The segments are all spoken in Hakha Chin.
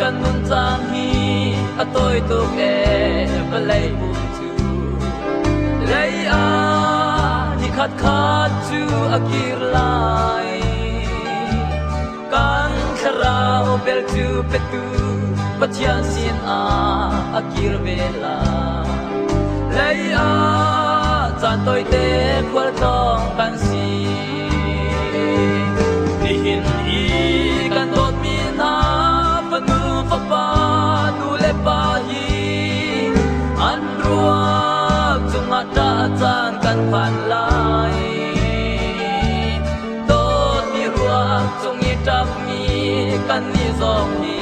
Kan nun caan hi a tawi tuk ee vawlei pum cu. Lei ah ni khat khat cu a kir lai. Kan thlarau bel cu petu Pathian sin ah a kir ve lai. Lei ah caan tawite khualtlawng kan si. Nihin i kan dawtmi hna fanu fapa nu le pa hi an ruak cungah ṭah caan kan phan lai. Dawtmi ruak cung i ṭapmi kannih zong hi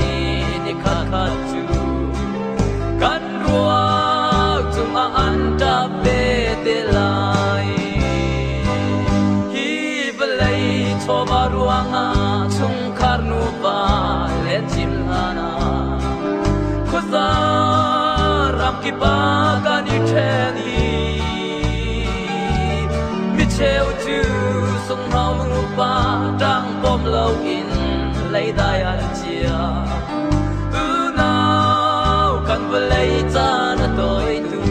nikhat khat cu kan ruak cungah an ṭap ve te lai. Hi vawlei chawva ruangah chungkhar nuva len cim hlan ah khuaza ramkip ah kan i ṭhen i micheu cu sunghno nupa ṭang pom loin leidai an chia. Unau kan vawlei caan a tawi tu.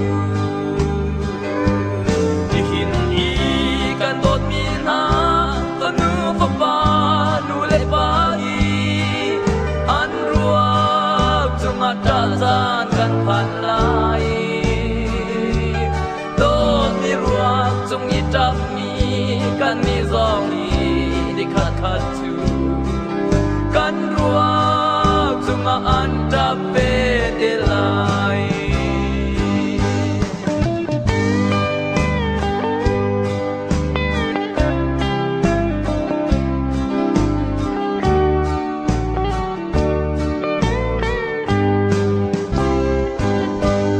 Nihin i kan dawtmi hna fanu fapa nu le pa i an ruak cungah ṭah caan kan phan lai. Dawtmi ruak cung i ṭapmi kannih zong hi nikhat khat cu kan ruak cungah an ṭap ve te lai.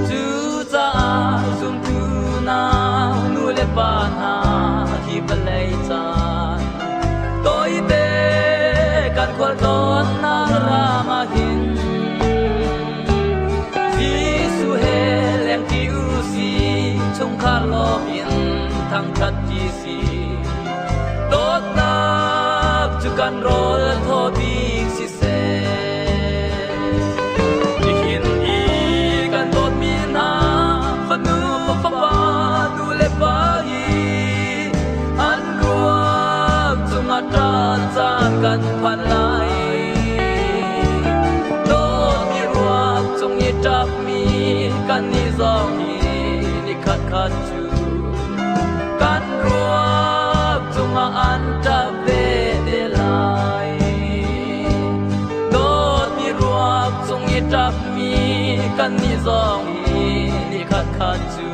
Cucaah zumtu nau nu le pa hna hi vawlei caan tawite kan khualtlawnnak ram ah hin Jesuh he lengṭi u si, chungkhar lawm in thangṭhat ṭi si. Dawtnak cu kan rawl thaw bik siseh. Nihin i kan dawtmi hna fanu fapa nu le pa hi an ruak cungah ṭan caan kan phan lai. Dawtmi ruak cung i ṭapmi kannih zong hi nikhat khat cu kan ruak cungah an ṭap ve te lai. Dawtmi ruak cung i ṭapmi kannih zong hi nikhat khat cu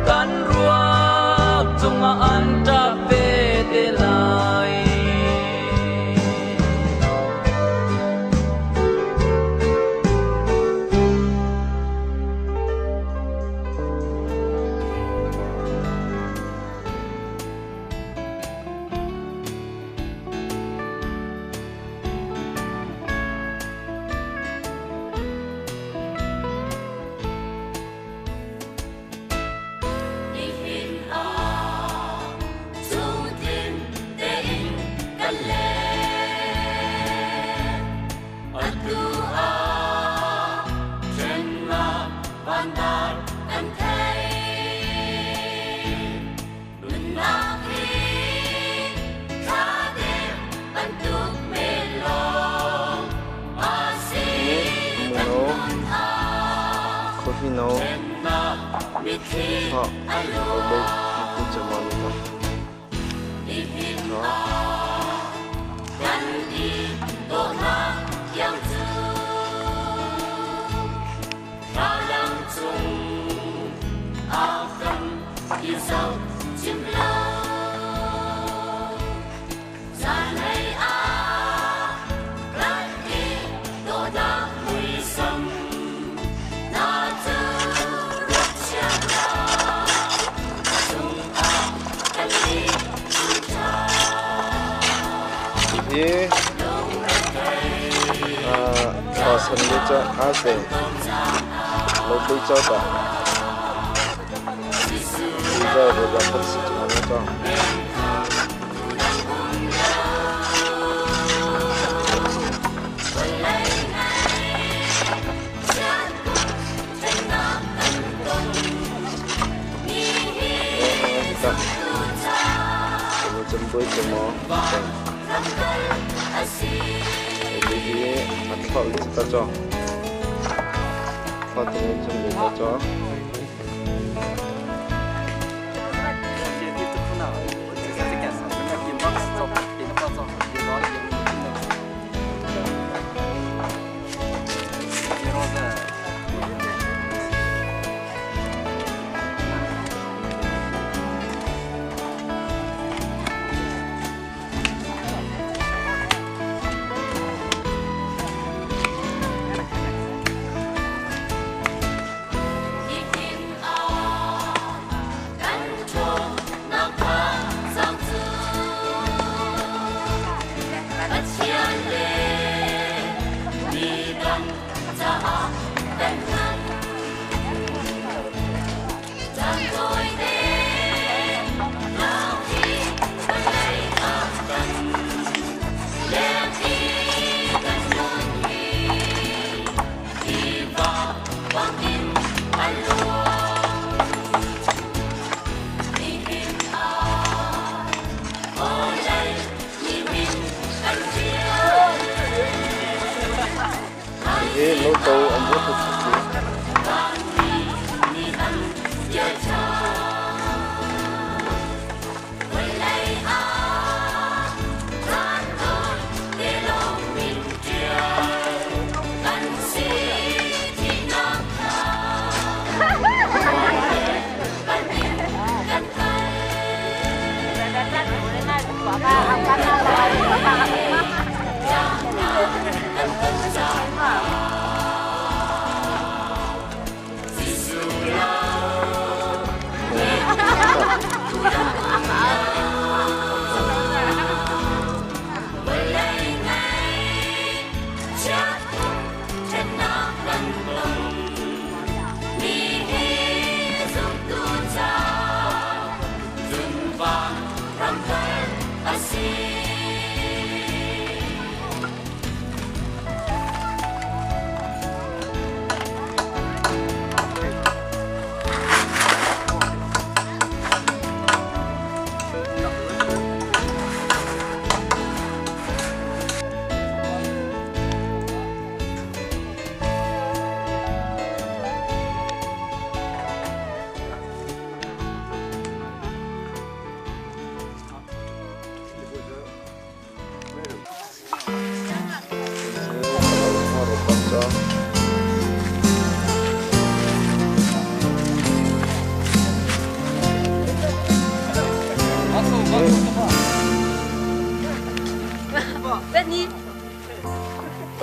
kan ruak cungah an ṭap ve te lai. Nihin ah chungtling tein kan leng. Atu ah ṭhennak vandar kan thei. Nunnak hi thladem bantuk men lawng a si kan nun ah Khuahino ṭhennak mitthli ha a Obey luang. Nihin ah kan i dawhnak tiang cu thlalang cung a kan i zoh cim lo. Zanlei ah kan i dawhnak muisam na cu rak chia hlah. Chungah kan i ṭha. Hi san le cha a se lo bei cho ta za ro za phat si chu ma cha. Hi loto an ruat tuk si.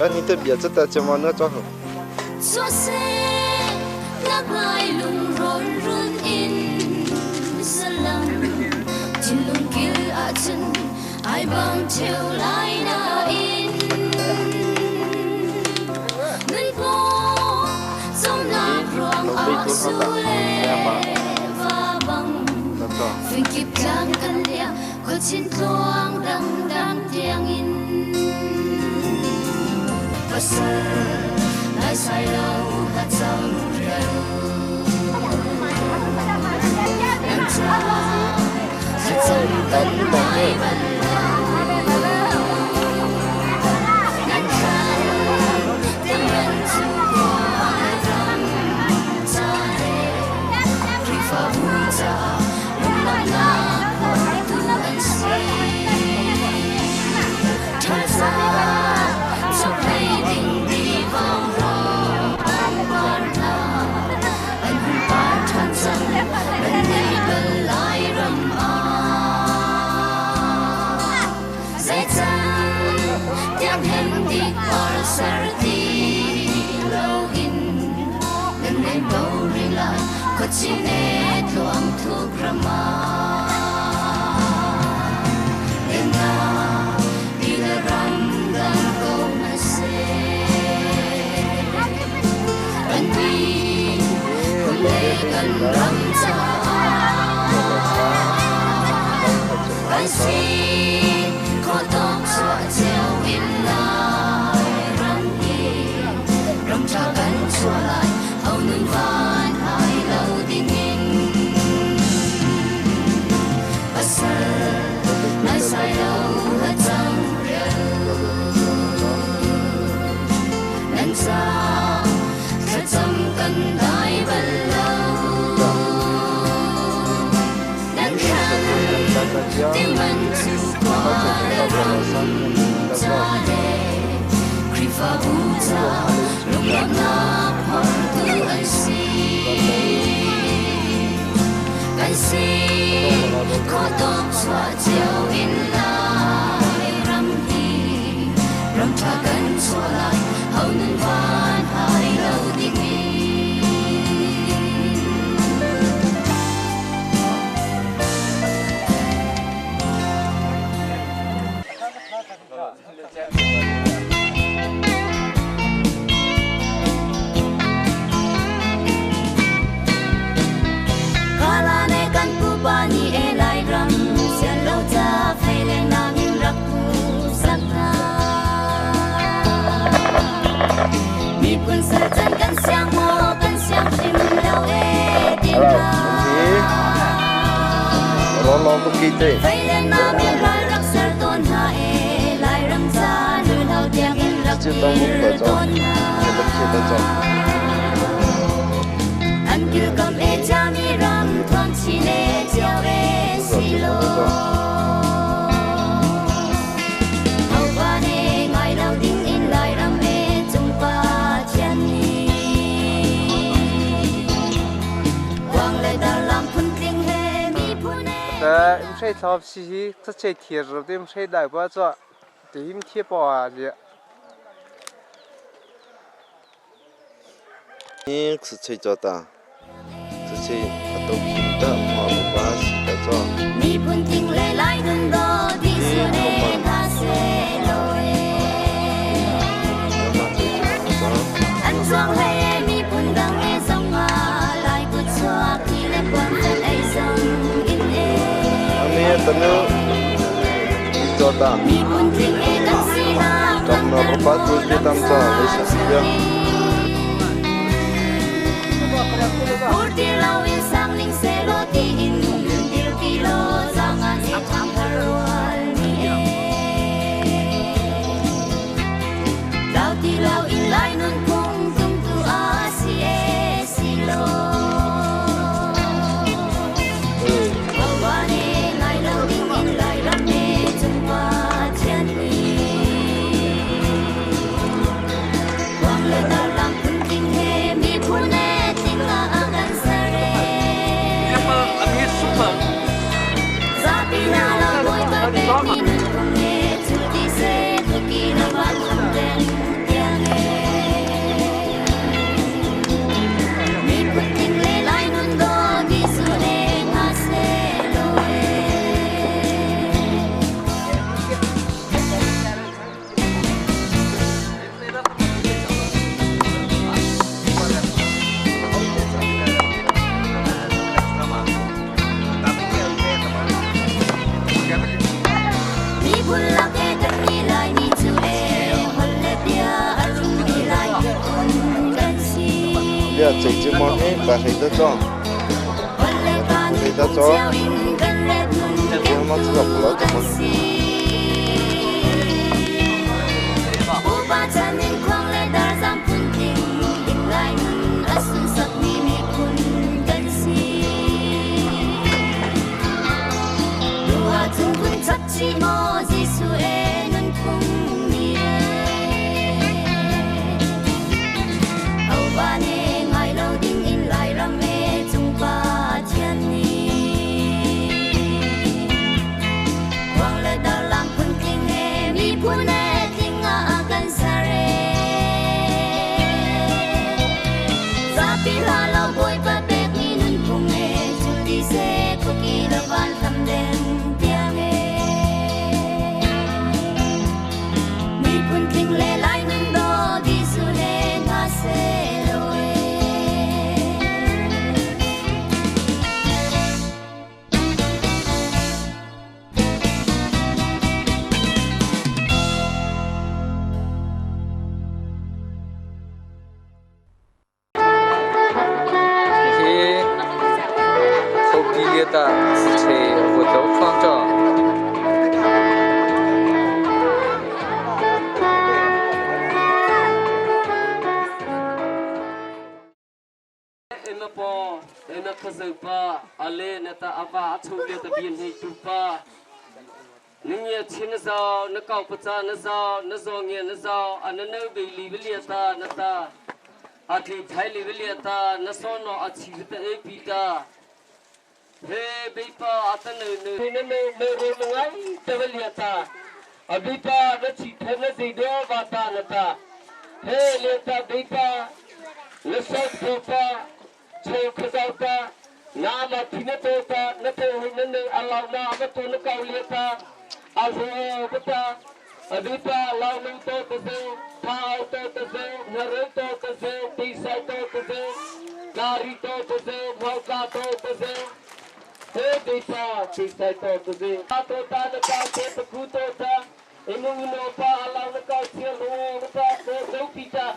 你的别子的怎么能做好？ Ningia chin na zau, na kau paca na zau, na zaw ngia na zau, a na no be li belia ta na ta. A tli thai li belia ta, na so no a chi ta e pi ta. He be pa a ta no no na no no ro na ngai ta belia ta. A be pa na chi the na zei do va ta na ta. He le ta be pa na so pho pa Cheu khazau ta na ma thi na to ta na to hui na nei alau na ma to na kau lia ta a zo ba ta adu ta lau nung to ta ze thao to ta ze na re to ta ze ti sai to ta ze kari to ta ze mau ka to ta ze he ti pa ti sai to ta ze ta to ta na ka te ta ku to ta inu no pa alau na kau sia lo pa ko zo pi ta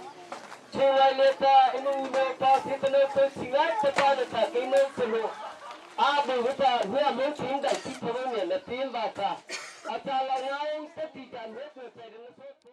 Chungai le ta inu no pa si ta no to singai ta pa na ta ke no se lo a bu hu ta hu a mo ching dai chi tho ne na tin ba ta a ta la ngai ta ti ta ne ko pe na so.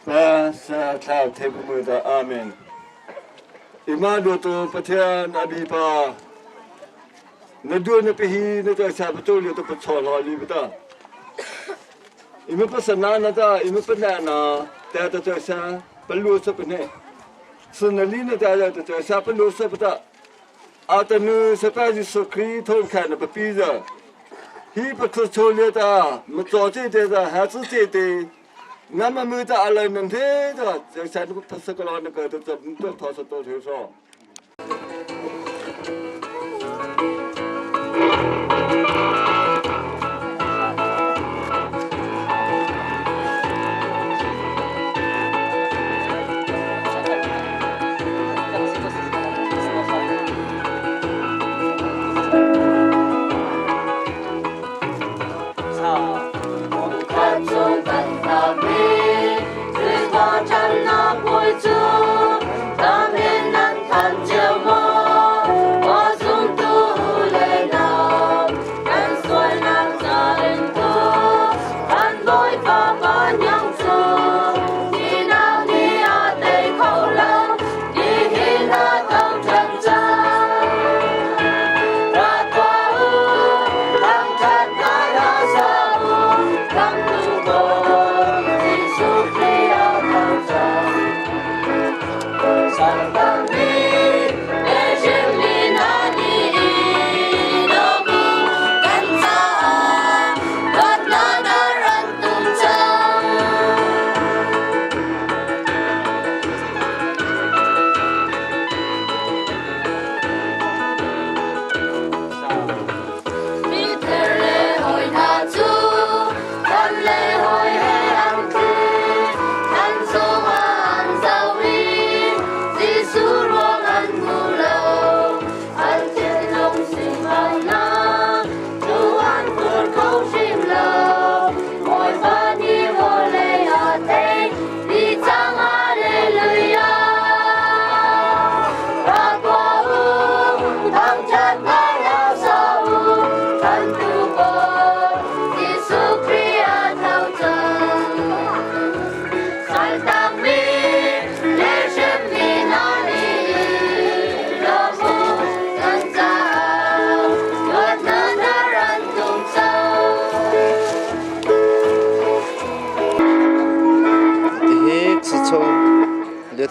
Pa sa thlau the bu da amen. Ima do to Pathian abi pa na du na pihi na ta sa pa to li to pa cho lo li ta. Ima pa sa na na ta ima pa na na ta ta ta sa pa lu sa pa ne. Sunali na ta ta ta sa pa lu sa pa ta. Atanu sa pa Jesu Christ thong kha na pa pi za. Hi pa thu cho le ta ma cho che te ta ha chu che te na ma mu ta alai nan the ta sa nu pa sa ka lo na ka ta ta ta tho sa to the so.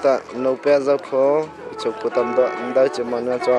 ta no pe zo kho chok ko tam do ndai che man na cho.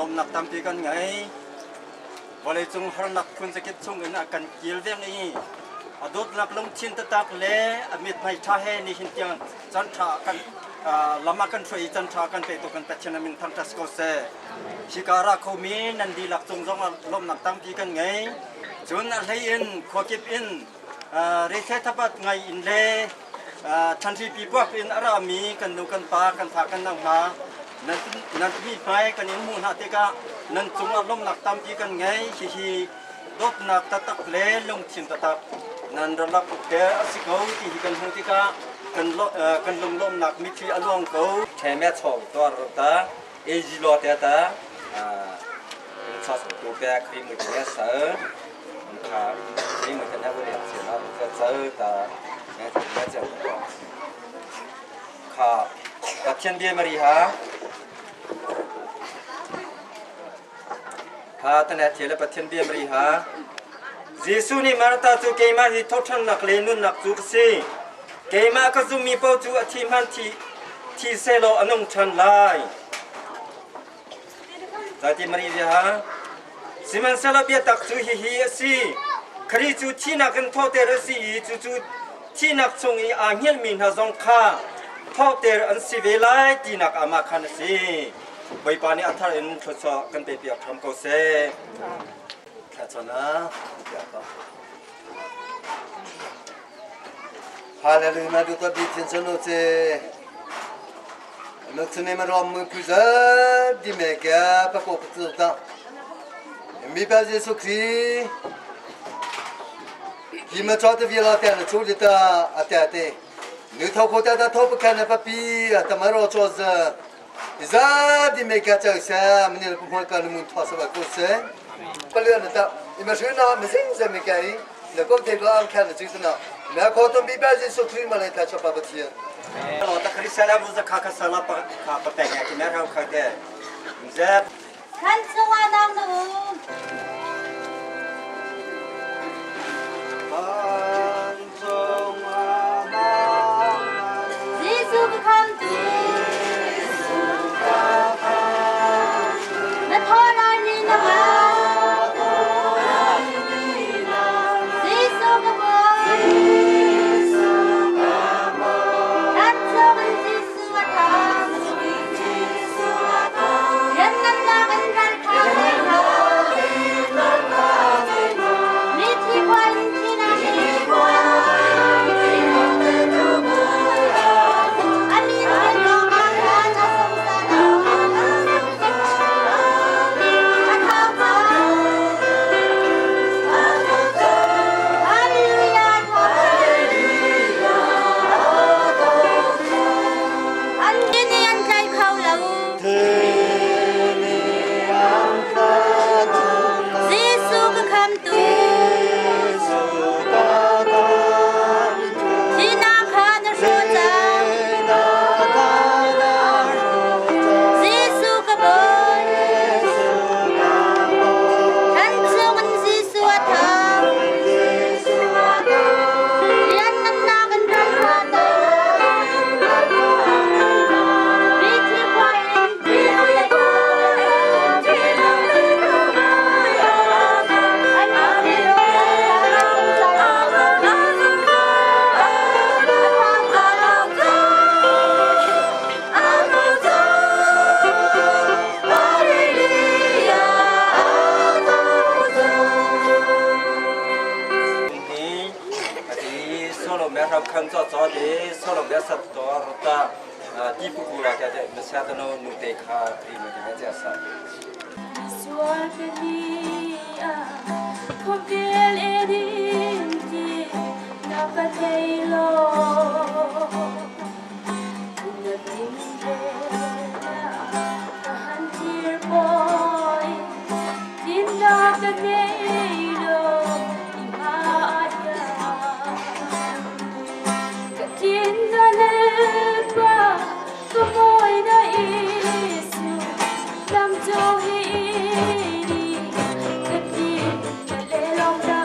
Lawmnak tampi kan ngei. Vawleicung harnak phunzakip chungin a kan kilveng i a dawtnak lungthin taktak le a mithmai ṭha he nihin tiang caan ṭha kan lam a kan hruai i caan ṭha kan petu kan Pathian a min thangṭhat si ko seh. Hika ra khomi nan dihlak cung zongah lawmhnak tampi kan ngei. Cun a hlei in khuakip in rethei thapat ngai in le ṭhanhri pipuak in a rami kan nu kan pa kan fa kan nau hna nan mi hmai kan in hmuh hna tikah nan cungah lawmhnak tampi kan ngei. Hihi dawtnak taktak le lungthin taktak nan ralak te a si ko ti hi kan hmuh tikah. Kan kan lunglawmnak mitthli a luang ko. Ṭheme chong tuar ta AG lo te ta chas tu pe khri mu te sal kha khri mu te na bu le che na te chal ta ne ne che kha Pathian bia mari ha kha ta ne the le Pathian bia mari ha Jesuh nih Martha cu keimah hi thawhṭhannak le nunnak cu ka si keimah ka zummi paoh cu a thi hmanh thi thi sehlaw a nung ṭhan lai. Zaiti Mari bia ha. Sihmanhsehlaw biatak cu hihi a si. Khrih cu thihnak in thawhter a si i cucu thihnak chung i aa hngilhmi hna zong kha thawhter an si ve lai tinak amah khan a si. Bawipa nih a thar in thluachuah kan pepiak hram ko seh. Thlacamnak Hallelujah ma du ko bi thin chano che no chune ma rom mu pu za di me kya pa ko pu ta mi pa Jesu Khri hi ma cho te vi la te na chu li ta a te te nu tho ko ta ta tho pa khan na pa pi ta ma ro cho za za di me ka chang sa mani pu hol ka nu tho sa ba ko se palian ta ima shu na ma sing se me kai na ko te ba khan na chu na na ko tom bi ba Jesu Christ ma le ta cha pa pathian Lo ta Christian bu za kha kha sala pa kha pa te ki na rau kha te zep Kan chungah nang na um. Jesuh ka khamtu. Na thaw lai ni na ma. Jesuh ka bawi. Kan chungin Jesuh a tha. Riangannak in ral kha Mi thi khua in thi A min kan lawngah khan a sungsar A thau Hallelujah An din i an tlai kho lo. Jesuh ka khamtu. Thihnak kha na hrawh cang. Jesuh ka bawi. Kan chungin Jesuh a tho. Lianngannak in ral kha Solo me ram khan cho cho de solo me sat to ta ti pu ku la te me sa ta no nu te kha ri me te cha sa Sual ka ni a khopel edin ti na ka thei lo na tin re na ka han tir boy tin na ka nei lo i ma ya ka tin na le pa ka moi na isu lam cho hi ni ka tin na le long na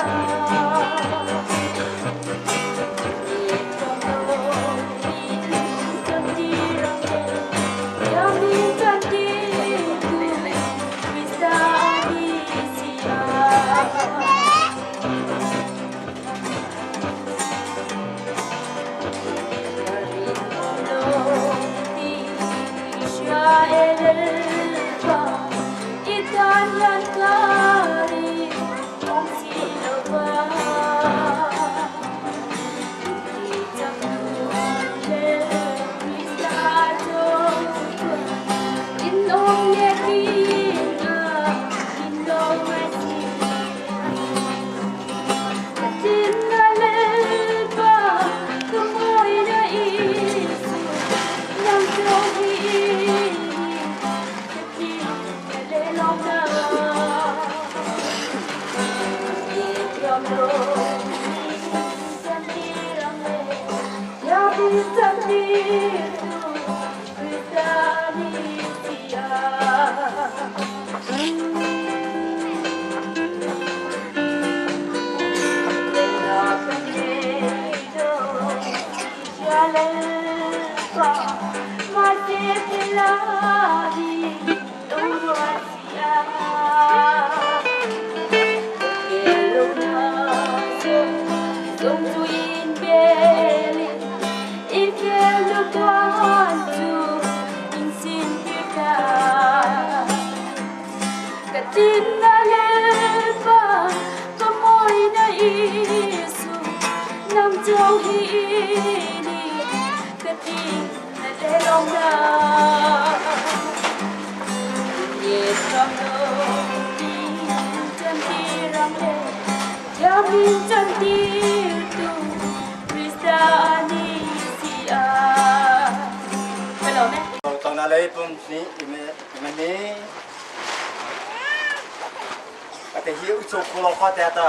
Ate hi ucho khulo kha te ta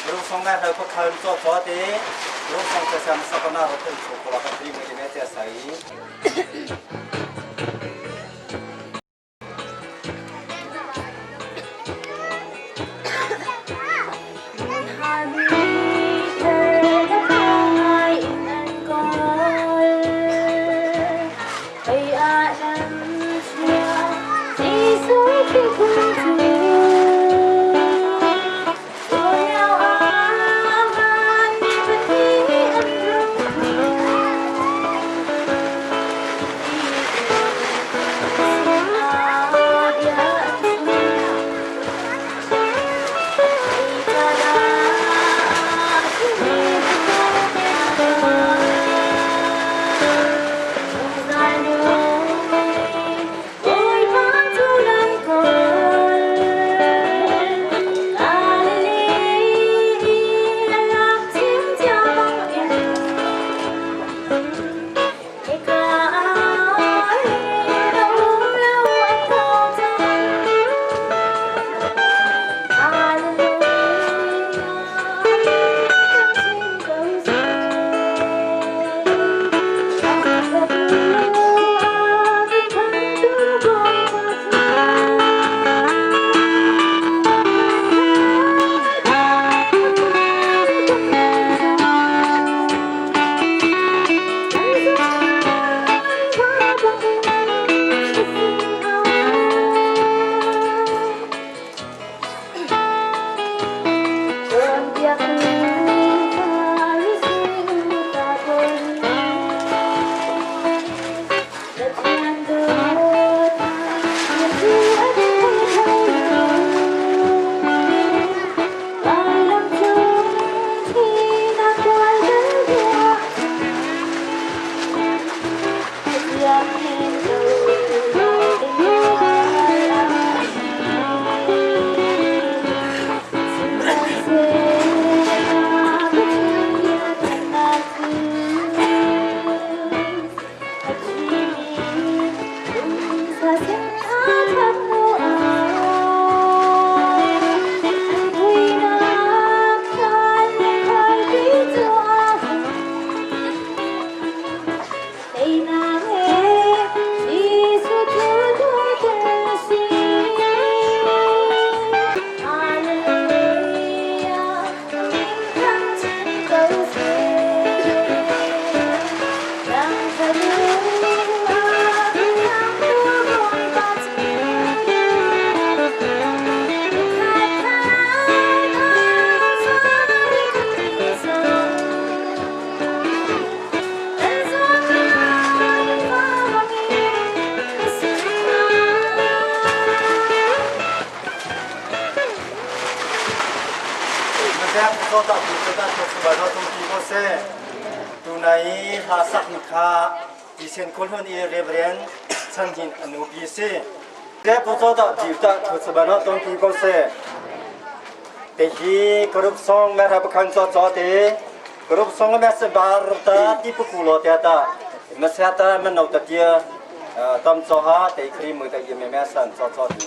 ru song na hlo pakhal cho cho te ru song te sam sakana ro te ucho khulo ka tri me te sai. Tunai hla sak ni kha tisen khulhun i Reverend Chanhin anu pi si. Te pu cho ta jiu ta thu sabano tong pi ko se. Te hi group song me ra pakhan cho cho te group song me se bar ta ti pu ku lo te ta me se ta me no ta tia tam cho ha te khri mu ta ye me me san cho cho ti.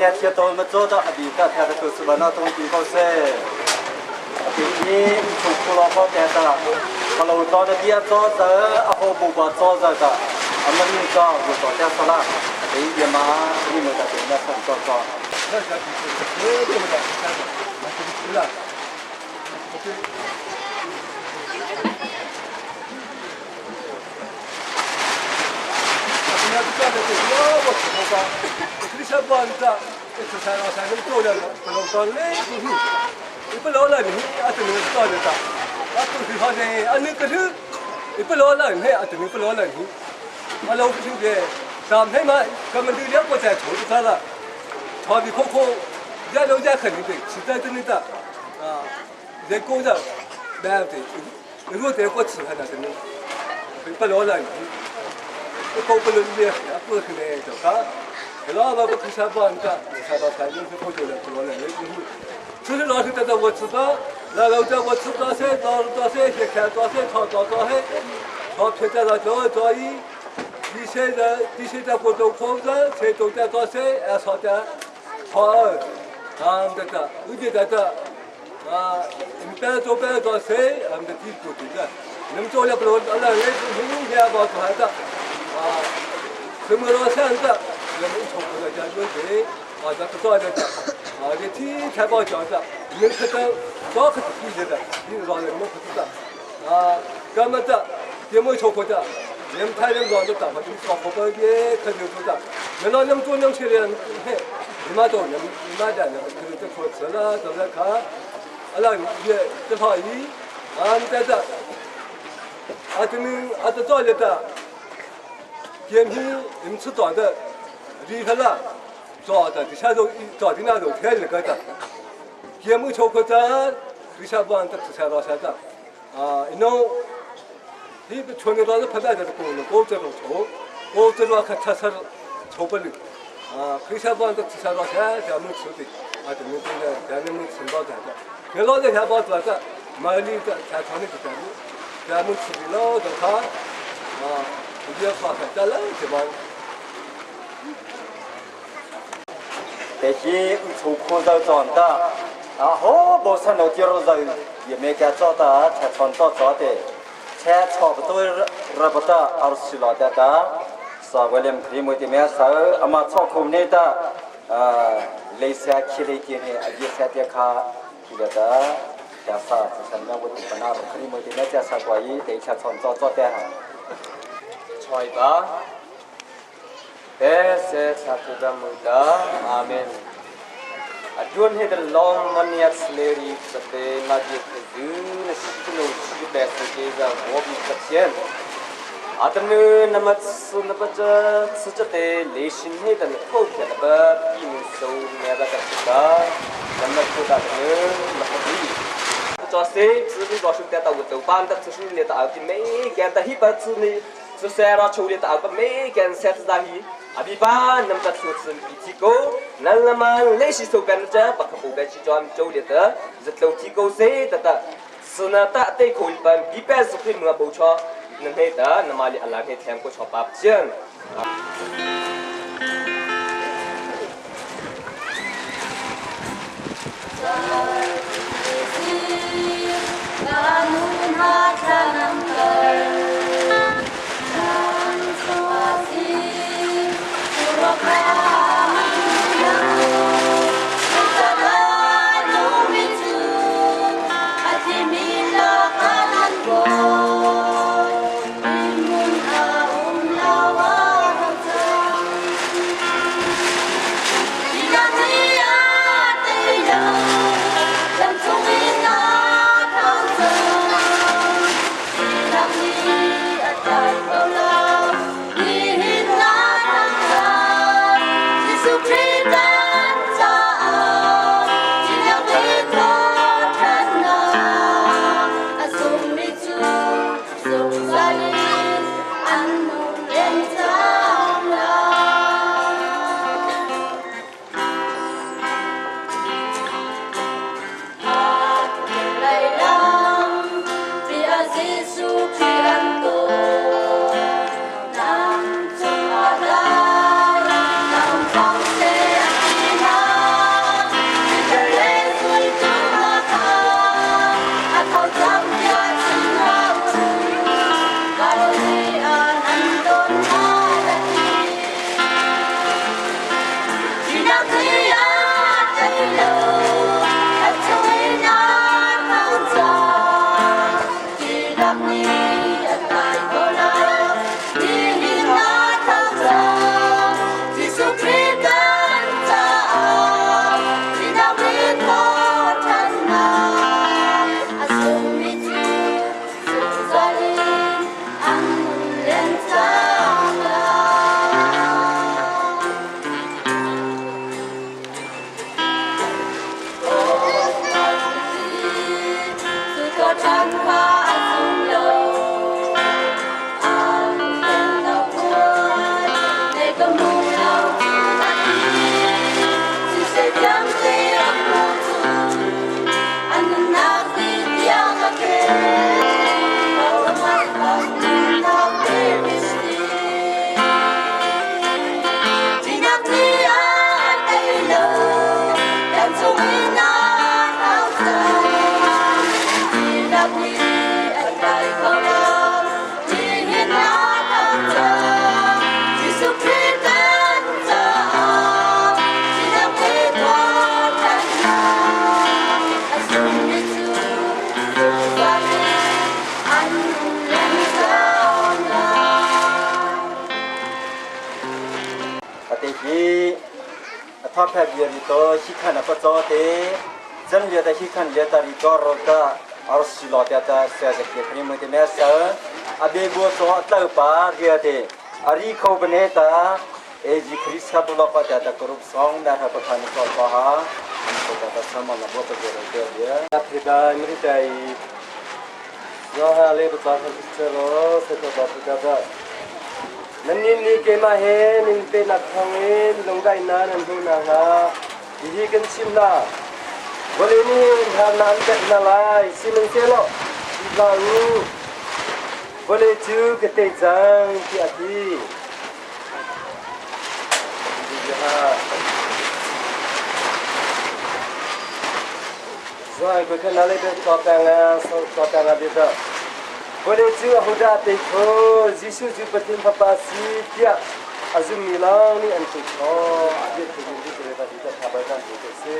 ne thia to ma cho ta abi ta thia ta tu su ba na tong ti ko se ati ni chu khu lo ko te ta ka lo to na dia cho za a ho bu ba cho za ta amma ni cho bu to te sa la ati ya ma ni mo ta te na sa cho cho Te hi chu khu zau chon ta a ho bo san no ti ro zau ye me kya cho ta cha chon to cho te che cho ba to ra ba ta ar si la ta ta sa William khri mo ti me sa ama cho khum ne ta le sa khi le ti ne a ye sa te kha khi le ta cha sa cha san na wo ti pa na khri mo ti me cha sa kwa yi te cha chon cho cho te ha choi ba te se sa tu da mu da amen aduan he the long money at sleri te na ji zu na shi no shi be se ke za wo bi patien atanu namat su na pa cha su cha te le shin he da ko kya na ba pi nu so ne ba ka ta namat ko da ne na pa bi cho se su ni go shu ta ta wo to pan ta su ne ta ti me kyan ta hi pa su ni su se ra chu le ta pa me kyan se ta hi abi ba nam ta su su bi ti ko nan la man le shi so kan cha pa kha bu ga chi chom chou le ta zat lo ti ko se ta ta su na ta te ko pan bi pa su phim nga bo cho nan he ta na ma li ala he thiam ko cho pap chen Ate hi a thap bia ri to hi khan a pachaw te zan lia ta hi khan lia ta ri to ro ta ar si lo te ta sia se ke khni mu te me sal a be bo so tlau pa ria te ari kho bane ta e ji khris kha to lo pa ta ta kurup song da ha pa khan so pa ha an ko ta ta sama la bo ta ge ro te bia Afrika mri tai yo ha le pa ta se ro se to ba ka da nan ni ni ke ma he nin pe nak thong in lungdai na nan hu na ha hi kan chim na vole ni ha nan tet na lai simen se lo la u vole chu ke te jang ti ati Zai ko khan ale be to ta nga so to ta nga de da vole chu huda te kho Jesu chu patin papa si tia azum mi lang ni an te kho adi te ni te ba di ta tha ba kan te se.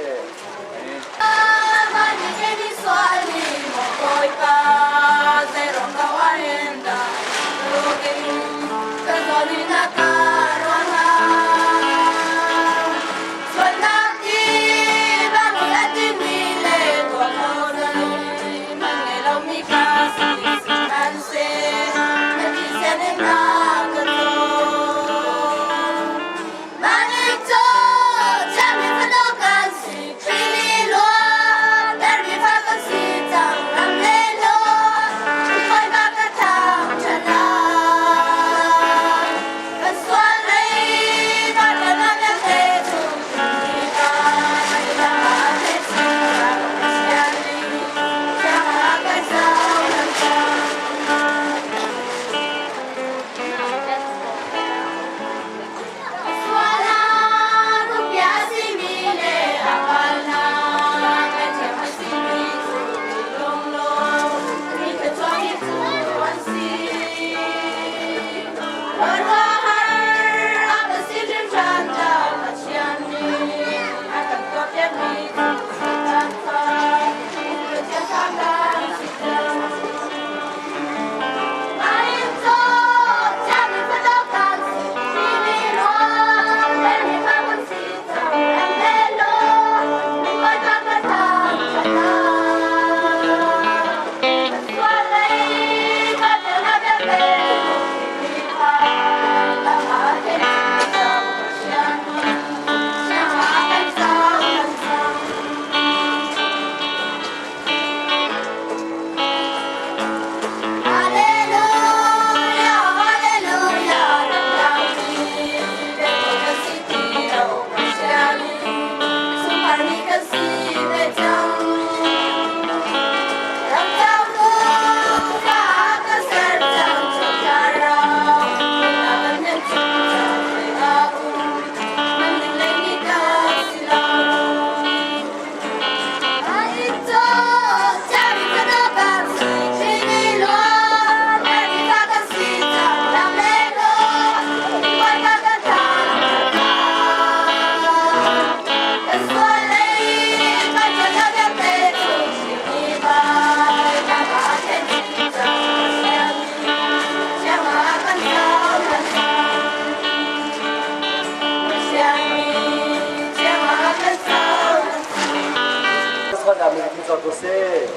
ko seh.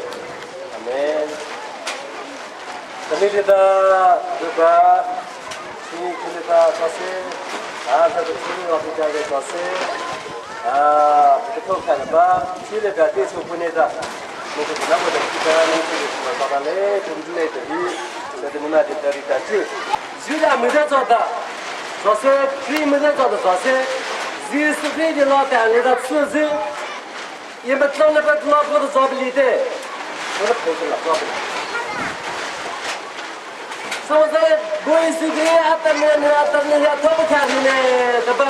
Amen. Kanilita duka chini khulita chase a za chini wa pita le chase a pitho kha ba chile da te chu pune da mo ko na mo da kita ni chu ba ba le tum le te hi sa de na de dari ta chu 虽然没在做的，说是谁没在做的，说是谁是谁的老板来的辞职，也没挣了个老婆都做不来的，我的头子了做不来。所以我是给阿达呢，阿达呢要偷不开的呢，对吧？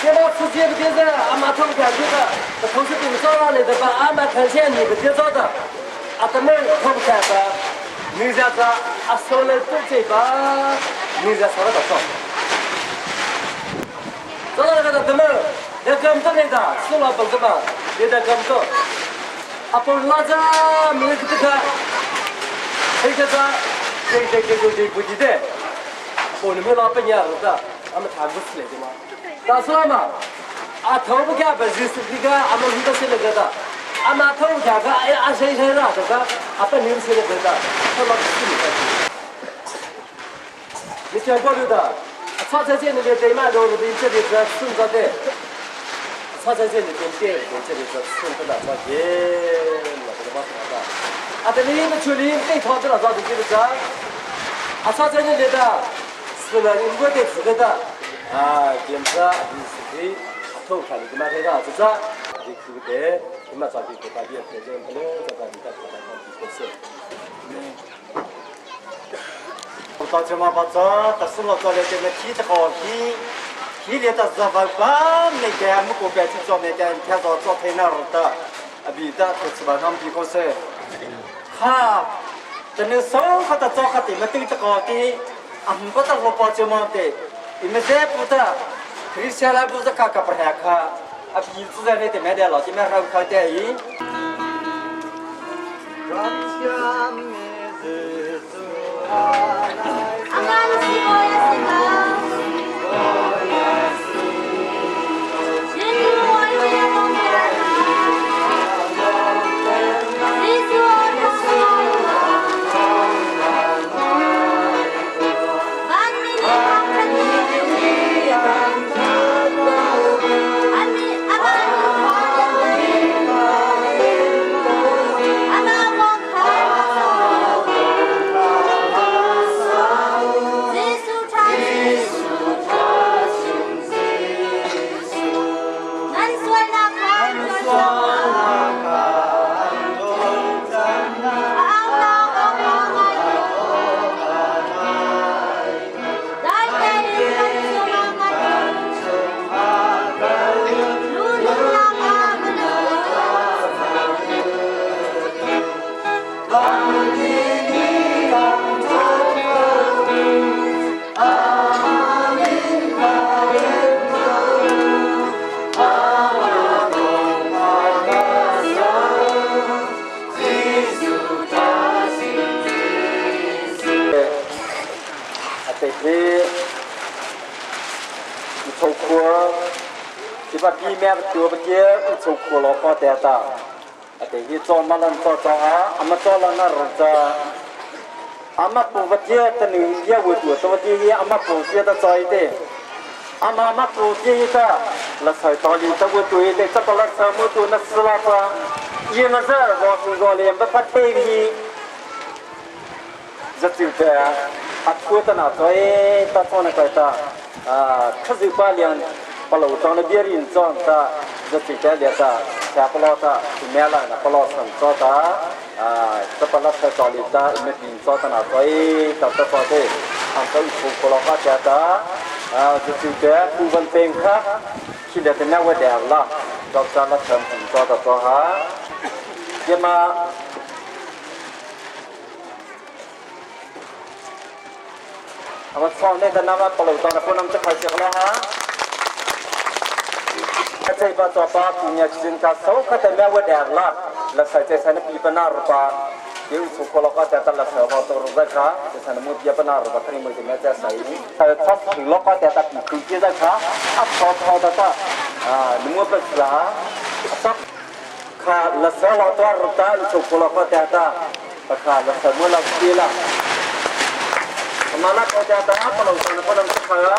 给他出去不就是阿妈偷不开这个，头是顶上来的吧？阿妈看见你不接着的，阿达们偷不开的，你家子阿收了多嘴巴，你家收了多少？走到那个怎么？那个不来的，输了本子吧，你的咁多，阿不拉着没个这个，这个这这这这这不记得，我你们老板娘子，俺们谈不起来的嘛。但是嘛，阿头不看不就是这个，俺们遇到谁那个的，俺们头不看个，哎阿谁谁了这个，阿不牛谁那个的，他老是你看。你讲过的，炒菜这那个对嘛，都是这里是送着的。炒菜这里跟店跟这里是送的了，说耶，那个嘛啥的，啊，这里那处理对炒的了，咋的这个是？啊，炒菜这里的，是了，你我得这个的，啊，检查你是可以偷看你个嘛这个这个，你这个的，你嘛早就给大家推荐不能这个你在跑来跑去不是。 到这嘛把这，但是老早来这么提这好提。提的但是把把那个木个边去做那个天早做太那了的，啊比的都吃把他们比过是，哈，但那手和他做和的么对这个的，啊不得我包这么的，你们这不得，可以下来不是卡卡不还卡，啊比子在那的买点老，这边还有靠点鱼。Kha la sa la to ro ta lu cho ko la ko ta ta pa kha la sa mo la ti la mana ko ta ta pa lo sa na pa lo kha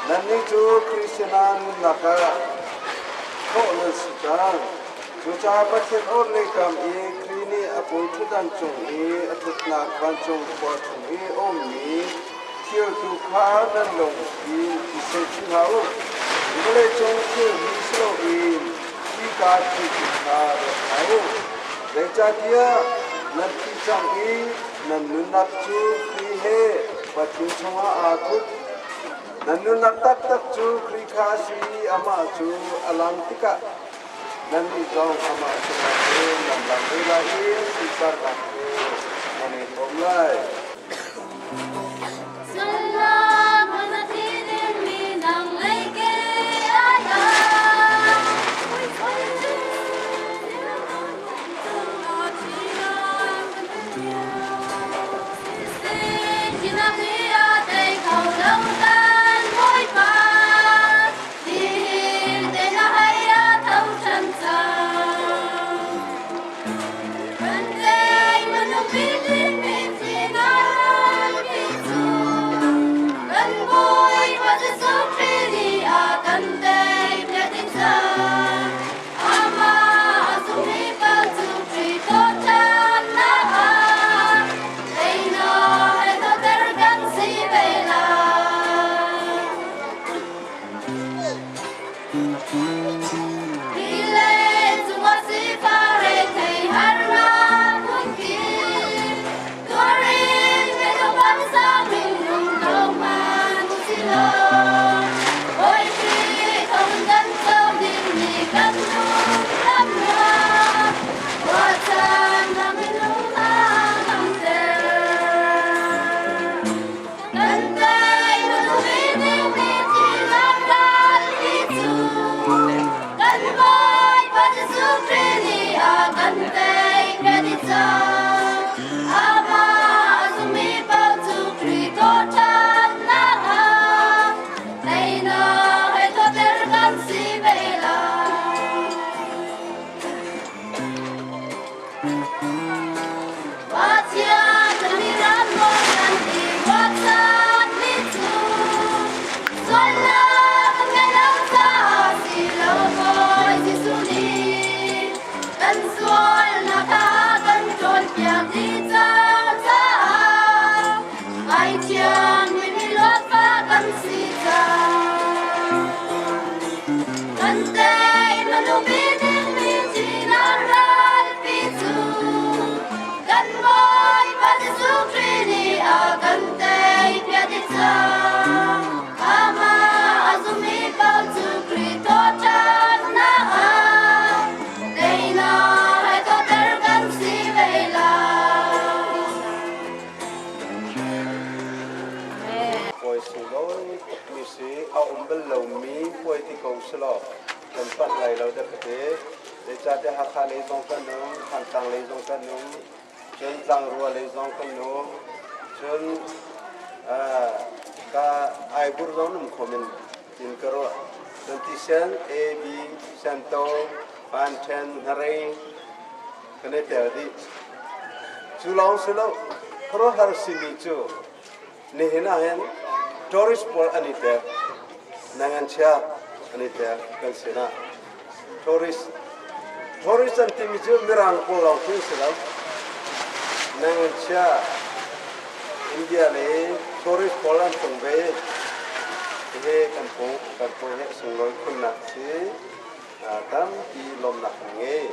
Nannih cu Khrih sinah nunnak ah thawh nan si cang. Cucaah Pathian orhlei kam i Khrih nih a bawi ṭhutdan cung i a ṭhutnak vancung khua chung i a ummi thil tu kha nan lung in i seh chih hlah u. Vawleicung thil hi si loin hika thil tu kha ruat hna u. Zeicahtiah nan thi cang i nan nunnak cu Khrih he Pathian chungah aa thup. Nan nunnak taktak cu Khrih kha a si i amah cu a lang tikah nannih zong amah chungah cun nan lang ve lai i sunparnak he nan i hrawm lai. Kan sual. sunglawi tukmi si. A um bal lomi puai ti ko selaw kan palh lai lo dah ka ti. Zeicahtiah Hakha lei zong kan um, Thantlang lei zong kan um, cun Tlangrua lei zong kan um, cun ka Aibur zong um kho men tin ka ruah. Cun tisen A, B, Sento, Panṭhen, Hnarei kan i tel dih. Cu lawng si lo, khuaruahhar simi cu nihin ah hin tourist pawl an i tel. Nanganchia an i tel kan sinah. Tourist tourist an timi cu Mirang pawl lawng khi si lo. Nanganchia India le tourist pawl an tlung ve. Hihi kan pung kan pung hi a sunglawi khunnak si. Tampi lawmnak kan ngei.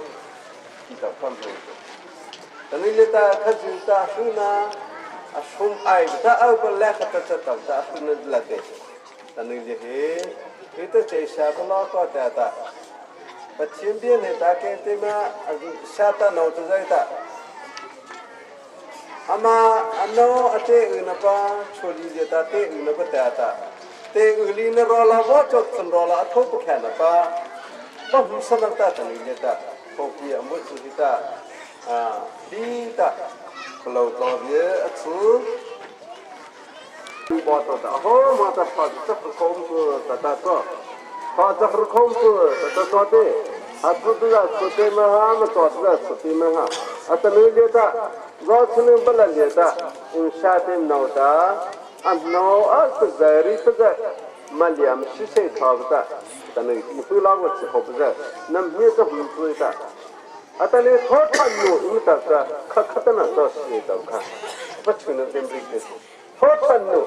Tanileta khazuta hluna a hrum ai ta au ko le kha ta ta ta ta hluna la te tanile he he ta che sha ko lo ko ta ta Pathian bia ne ta ke te ma sha ta no ta zai ta ama ano ate u na pa choli je ta te u na pa ta ta te u li na ro la wo chot san ro la tho pa kha na pa pa hum san ta tanile ta Kopi a mut cu hi tah hi tah lo tlo bia a chu bo to ta ho ma ta pha cha khom ku ta ta to pha cha khom ku ta ta to te a chu tu da chu te ma ha ma to tu da chu te ma ha a ta mi le ta zo chunu bala le ta in sha te no ta a no a su zari ta 嘛，两十岁差不多，但那个回来我之后不是，那没个工资的，啊，但你考他有，因为他是可可的那做事的看，不去能对不对？考他有，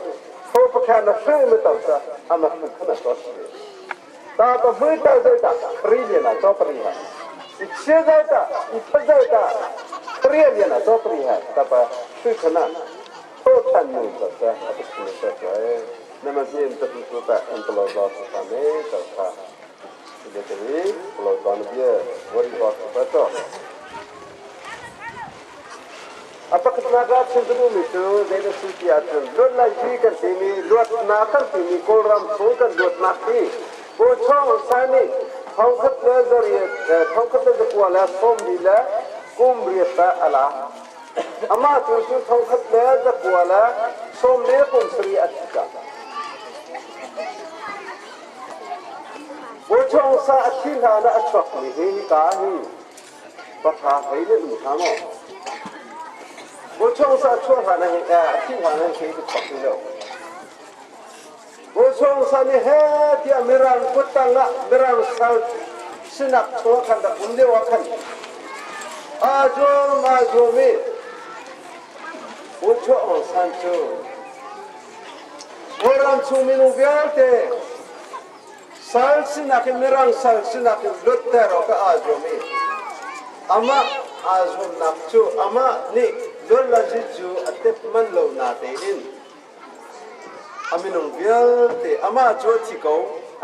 考不看那谁没到是，他们可能做事，大到回到这的，可以了，做不厉害，你现在的，你不在的，可以了，做不厉害，大把谁可能？考他有的是，不去能做事。那么别人都是说在很多老早是他们找他，这个这里老早那边我的老师不做。A pakhatnak ah chim ka duhmi cu zeidah si ti ahcun luatlaihpi kan timi luatnak kan timi Kawlram chung kan luatnak hi Pu Chong Aung San nih thongkhat le zariat thongkhat le zakua le sawmli le kum riat ah a lak. Amah tu cu thongkhat le zakua le sawmli kum sarih a thi cang. Pu Chong Sa a thi hlan ah a chuakmi hi hika hi pahra hlei le um hnga maw? Pu Chong Sa chuah hlan ah hin a thi hlan ah hin ka chuak ti lo. Pu Chong Sa nih he tiah Mirang kuttang ah Mirang sal sinak chung ah khan rak um lio ah khan aa zuam aa zuam i Pu Chong San cu Kawlram chung minung vialte sal sinak in Mirang sal sinak in luatter awkah aa zuam i amah aa zuamnak cu amah nih luatlazi cu a tep manh lo natein a minung vialte amah cu a thi ko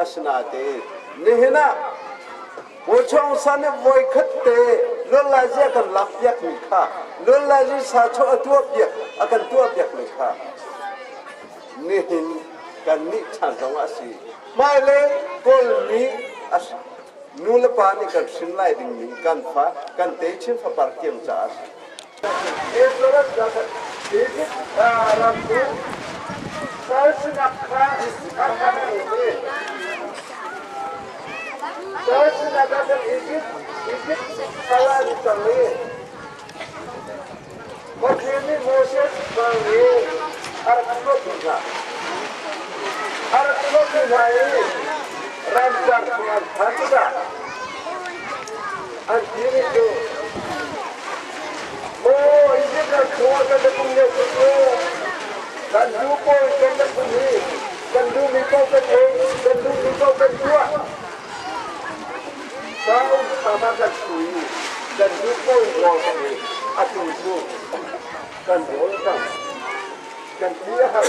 asinatein nihin ah Bawchawng san nih voikhat te luatlazi a kan lakpiakmi kha luatlazi sachaw a tuahpiak a kan tuahpiakmi kha nihin kannih chan zong ah a si. Hmailei Kawlmi nu le pa nih kan hrin lai dingmi kan fa kan techin fapar tiang caah a si. Egypt ram cu sal sinak kha a kan Sal sinak ah kan Egypt Egypt sal ah an cang i Pathian nih Moses hmang in a rak chuahpi hna. A rak chuahpi hna i ramcar chung an phan tikah an timi cu Maw Egypt ram chungah kan rak um lio cu kan duh pawl kan rak um i kan duhmi paoh kan ei, kan duhmi paoh kan tuah. Saum sama kan thu i kan duh paoh rawl kan ei. Atu cu kan rawl cang. Kan ti a har.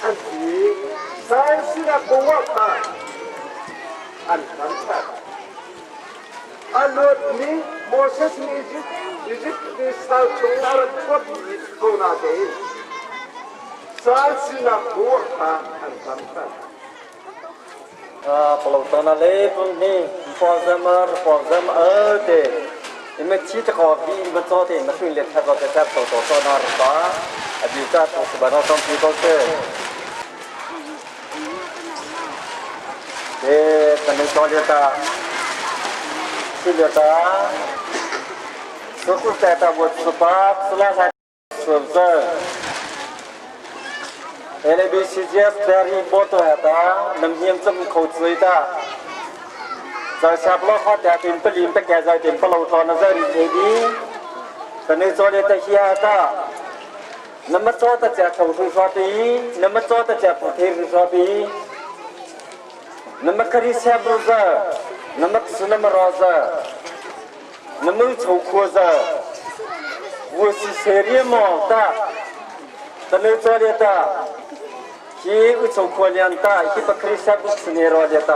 An ti science sinak kong ah kha an thangṭhat. A luatmi Moses nih Egypt, Egypt sal chung a rak chuakmi ko natein. Sal sinak bur kha an tam than. Palotana le pung ni for zam te ime chi ta ko bi ma cho te ma suin le tha ko te tap to to to na pa abi ta to se ba no tom pi ko se te kan cho le ta si le ta su ku ta ta bo su pa su la sa LABCGF dari boto hata namhiam cham kho chui ta zai sap lo kha ta tin palim ta kya zai tin palo tho na zai ri the di tane cho le ta hia ta nama cho ta cha chau su so pi nama cho ta cha pu the su so pi nama khari sap ro za nama sunam ro za nama chau kho za 我是谁的毛的？咱们做的的，去我做过年的，去把克里斯不吃年罗的的，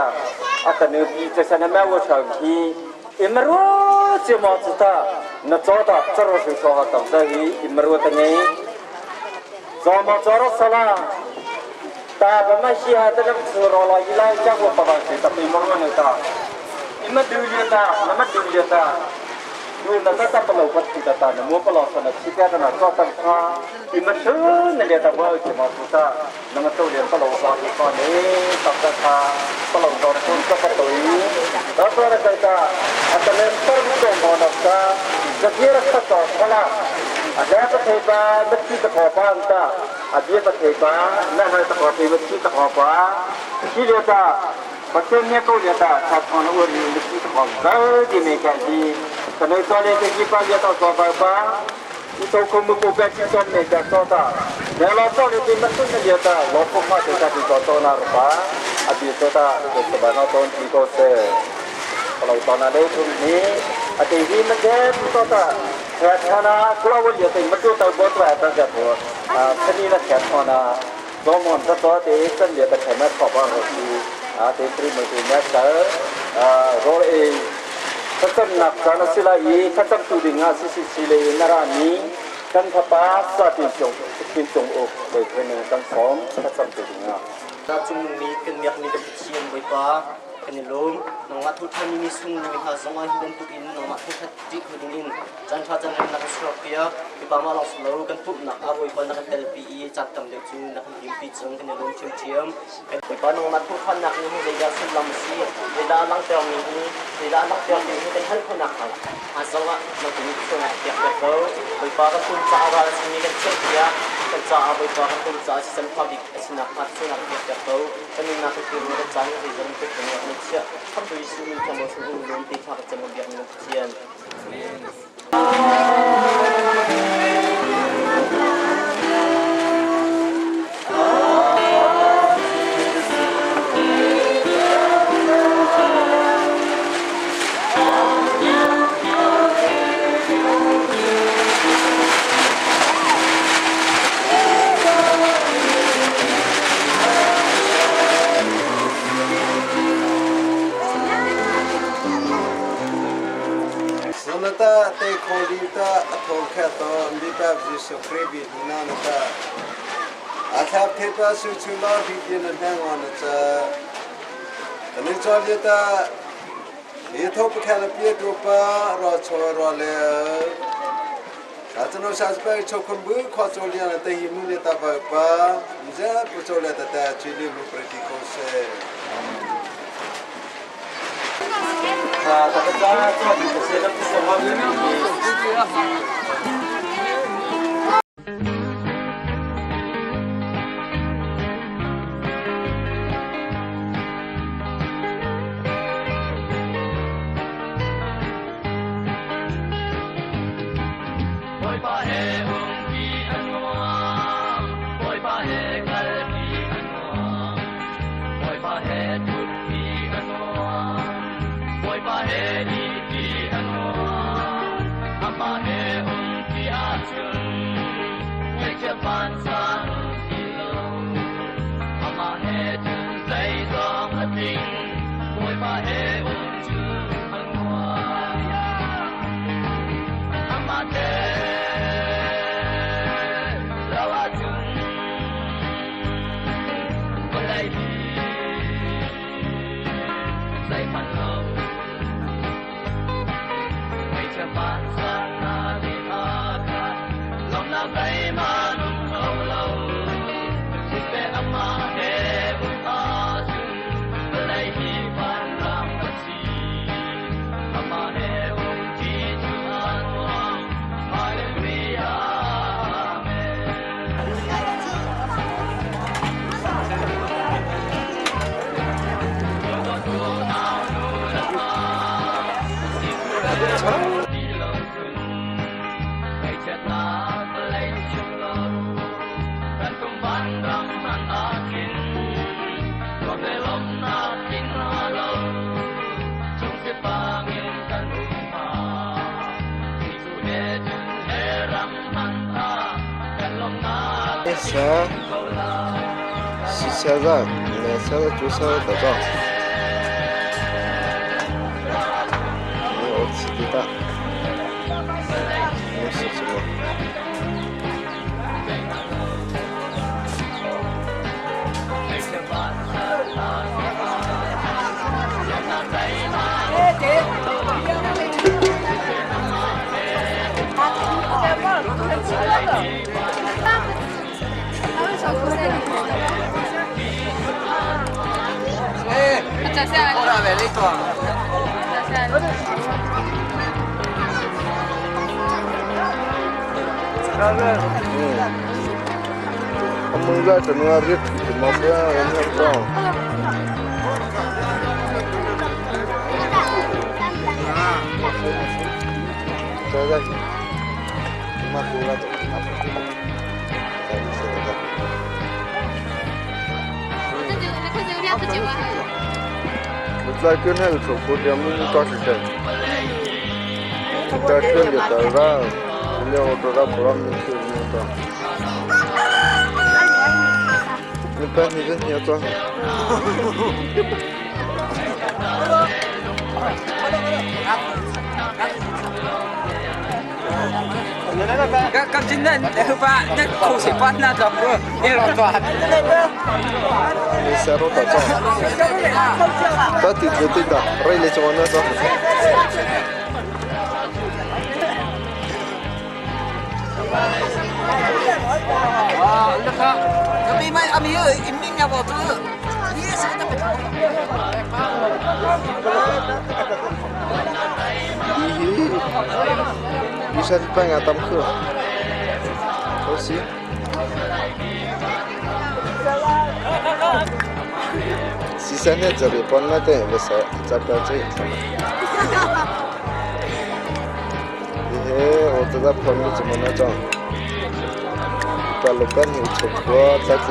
啊，可能比这些那买我上去，一没罗这毛子的，那做的这罗是说好的，这一一没罗的呢，做么做了啥啦？大把嘛西哈这个吃罗了，一来家我爸爸是他被没罗的，你们丢了的，那么丢了的。ดูนั่นก็ปลอกวัตถุต่างๆมัวปลอกสนับชิกะนะก็ตั้งค่าอิมันชื่อในเรียตะว่าจะมาสุตานังตัวเรียนปลอกตอนตอนนี้ตั้งค่าปลอกตอนคุณก็ปตุยแล้วตัวอะไรกันอัตเลนต้นตัวมอนักตาจะเกี่ยวกับต่อพละอาจารย์ประเทศบ้านบัตรตะขอบ้านตาอาจารย์ประเทศบ้านนั่นให้ตะขอที่บัตรตะขอบ้านที่เรียตาประเทศนี้ก็เรียตาชาติของเราเรียนบัตรตะขอเกิดที่ไม่แก่ดี 可能说的这一般也到说办法，你都可没不敢去说那个说的，那老早的对们真的也的，老不怕就在这个到那吧，啊比说的就是把那东西都是，老到那里头呢，啊对你们这不说的，看看那过来我也对没做到过来的这不，啊肯定那钱花呢，做梦这做的真的的前面跑跑去，啊对对没对没事，啊罗诶。 Tacamnak caan a si lai i thlacamtu dingah CCC lei in a rami kan fapa Sa Tin Cung Tin Cung Uk Bawi in kan sawm thlacamtu dingah. Cung mi kan miakmi kan Pathian Bawipa kan i lawm. Nangmah thawṭhanmi mi sunglawi hna zongah hi bantukin nangmah thawṭhat ṭih kho dingin caan ṭha caan rem na kan serpiak. Mipa mah lawng si lo kan pumhnak ah Bawipa na kan telpi i caan tam deuh cu na kan limpi cang kan i lawm ṭhiamṭhiam. Bawipa nangmah thawṭhannak nih hin zeidah sullam a si, zeidah a langhtermi hi, zeidah a langhtermi hi kan hngalh khawhnak hnga hna zongah nang nih sualnak piak piak ko. Bawipa kan pum caah ral a simi kan chiahpiak, kan caah Bawipa kan pum caah sisem ṭha bik a sinak hnga sualnak piak piak ko. Kan nunnak kan tirmi kan caan zeizong tuk kan na chiah. Khamhtu Jesuh min thiang Bawi in lawm te thla kan cam biakmi na Pathian. Sunata te kholita athokha to ambipa Jesu Kribi nanata athap thepa su chula bi na hang on cha tani chalita ni thop khala pie to pa ro cho ro le ကျွန်တော်ရှာစပဲချုပ်ခွန်ဘူးခေါ်ချိုလျာတဲ့ဟိမှုလေတာပါပါဇာပချိုလေတတာချီလီမပရတီကိုဆေ 大家做的这些都是我们的。 Bawipa he umpi a nuam, Bawipa he kalpi a nuam, Bawipa he ṭhutpi a nuam, Bawipa he ihpi a nuam, Amah he umpi a Vawlei hi zeihmanh lo Ngaihchia vansan na ti a khat Lawmnak zeihmanh um kho lo Siseh amah he um ahcun Vawlei hi vanram a si Amah he um ti cu a nuam Hallelujah Amen. 蛇，是车子，那车子主车得着。我吃的大，我是什么？ 我们在整个热怎么样？我们讲。在在，马古拉走，我在跟那个手扶两门抓时间，在这里的让，两个抓不让你去那个。你把你跟你要抓。 刚进来，那把那口水把那个你老抓。你下路打仗，打对对对的，瑞丽怎么那个？啊，那个，那边买阿米尔，一米两包子，你也是那个。 咦，你上次办个当客，可惜。西山的这里帮那点不是，这边这一层。嘿，我这个朋友怎么那种？把老板又出国在在，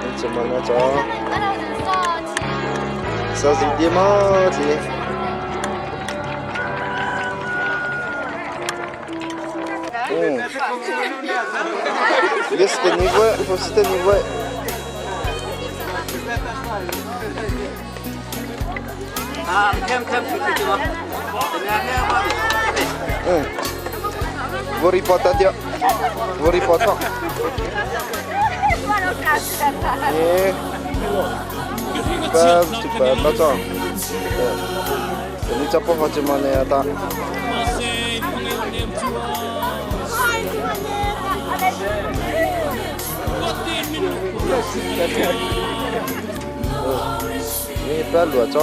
你怎么那种？啥子的嘛的？嗯，你是的你喂，我是的你喂。啊，看看看看吗？嗯，我里跑大掉，我里跑到。你，把这把那种，你这不好怎么那样的？你不要乱装。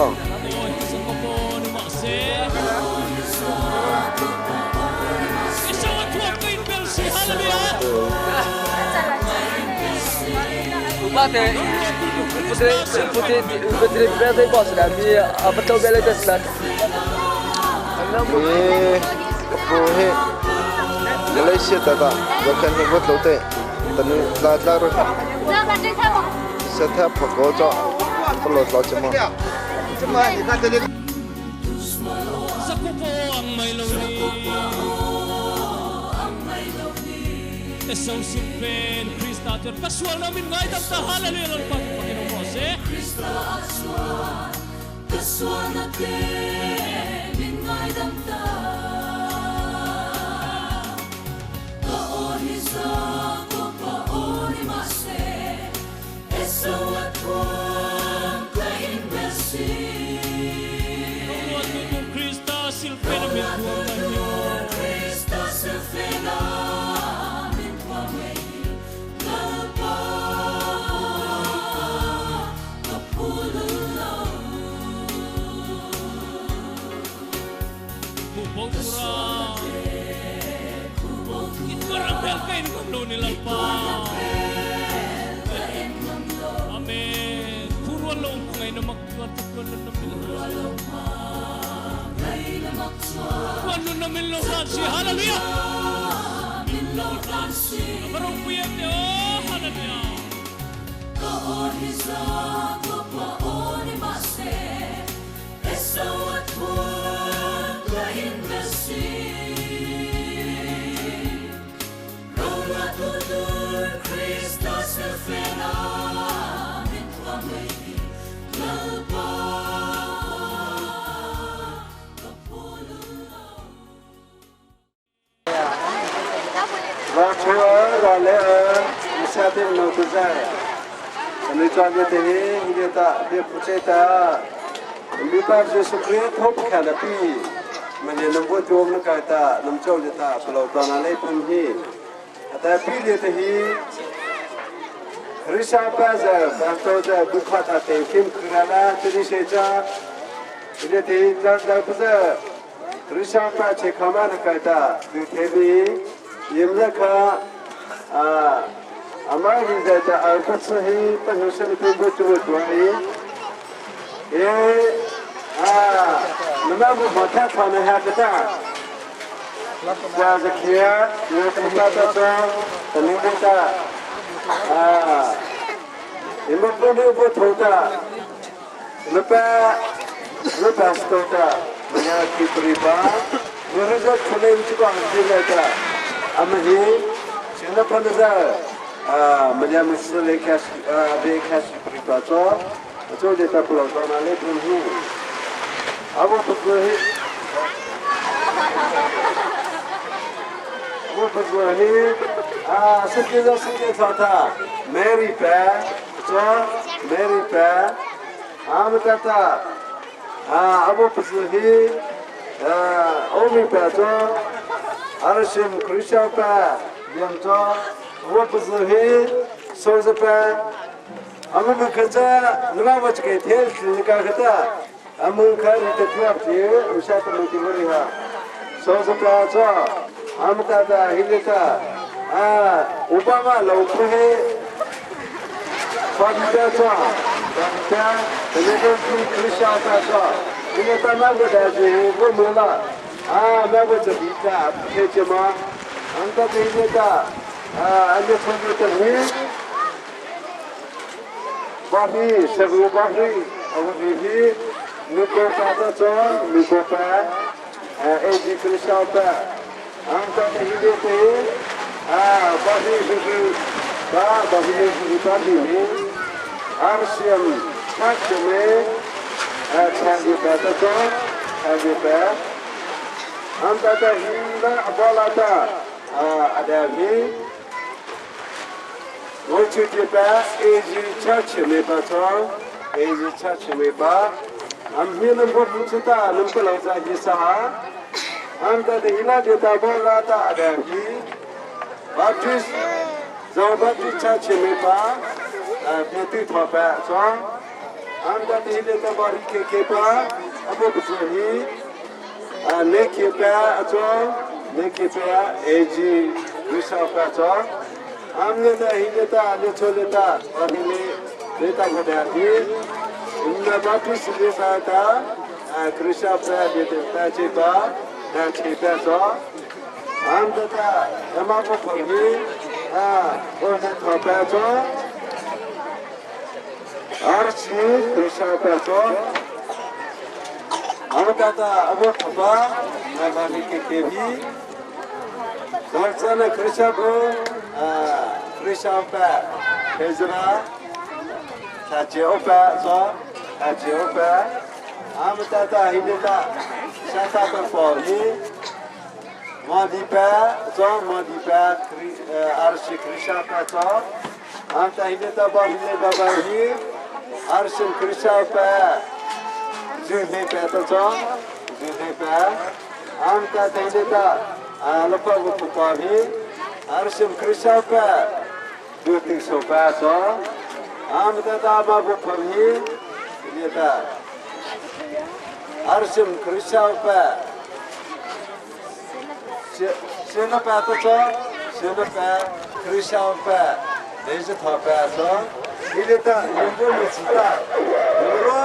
你不会，马来西亚的，我看你不走的，等你拉拉了，现在不够装，不老老怎么？ Hallelujah. Hallelujah. Ra le misa te no tu za mi chuan te te hi hi ta bia pu che ta mi pa Jesu Christ thop kha la pi ma ne nam bo tuam na kai ta nam chau le ta palo ta na le pun hi ata pi le te hi Risa pa za pastor za bukha ta te kim krala te ni se cha le te da da pa za Risa pa che khama na kai ta du the bi yim la kha a ama hi za ta al pa sa hi pa hu se tu bu tu tu ai e a nama bu ma tha tha na ha ka ta za za khia na ta ta ta ta ta ni ta a ima pu ni bu tho ta လပလပစတော့တာမညာကိပရိပါဝရဇတ်ခလေးချပါဒီလာတာအမဟီရှင်လပနဇာအာမညာမစလေကက်အာဘေကက်ပရိပါတော့အချို့ဒေတာပလောတော့နာလေဘုံဟူအဘပပဟီအဘပပဟီအာစကေဇစကေသာတာမေရီပါတော့မေရီပါ Amatata Abu Pusuhi Omi Pato Arashim Krishapa Yamto Abu Pusuhi Sozapa Amu Kaza Namav ke Thel Nikakata Amu Khari Tatwap Ye Ushata Mutimuriha Sozapa Cho Amatata Hilita Obama Laupuhe Fadita Cho 家，这个是吃香菜说，你看咱那个在是我没了，啊，那个这边的开什么？俺这边的啊，俺这村子这边，巴西，十五巴西，我们这边，你过啥子村？你过饭，哎，哎，你吃香菜，俺这边的啊，巴西就是，啊，巴西就是巴西的。RCM Chachime Changi Changi Anta Hinda Abalata Adavi Wochutipa Eji Chachime Pato Eji Chachime Ba Amhinam Bobuchuta Numpalauza Hisaha Anta Hila Deta Bolata Adavi Baptist Zawbaptist Chachime Ba Peti Thapa Chwa Anta Hile Tabari Kekepa Abu Busuhi Nekepa Chwa Nekepa Eji Risapa Chwa Amne ta hile ta ale chole ta ahile leta bhadati Inna Baptist leta ta Krishna pa leta ta chepa ta chepa chwa Anta ta Yamapo phagi a Orna thapa chwa RC Krishna pa chwa Amata ta abo thapa Nagani ke kebi Darchana Krishna ko Krishna pa Hezra Chache opa chwa Chache opa Amata ta hile ta Shata ta pori Madipa chwa Madipa RC Krishna pa chwa Anta hile ta ba hile baba hi RC Krishna pa Juhe pa ta chwa Juhe pa Anta hile ta Alapa bu pa hi RC Krishna pa Duting so pa chwa Amta ta ma bu pa hi hile ta RC Krishna pa Sena pa ta chwa Sena pa Krishna pa Leje tha pa chwa hile ta yembo me chita ro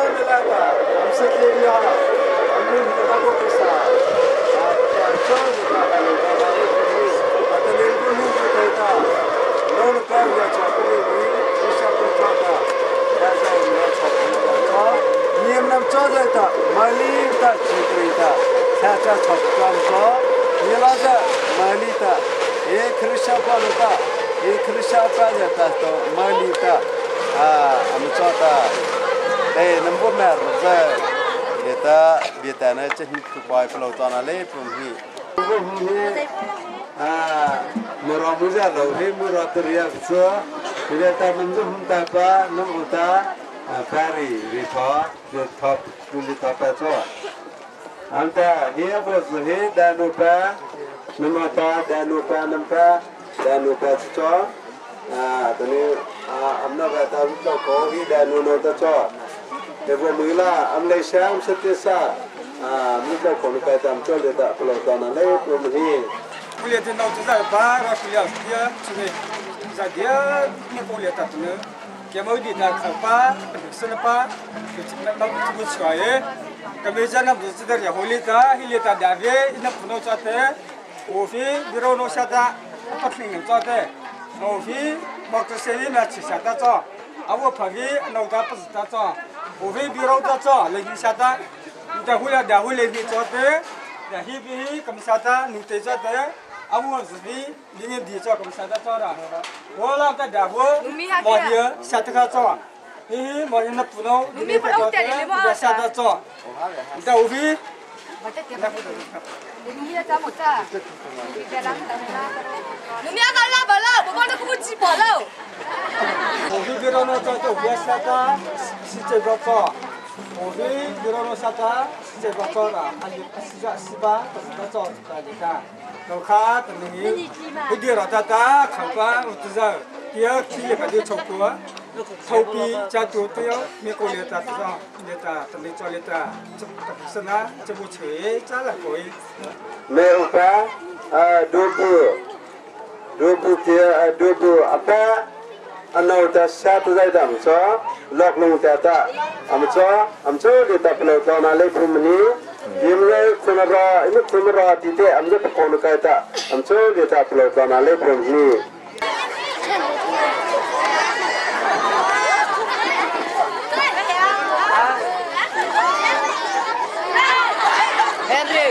Henry!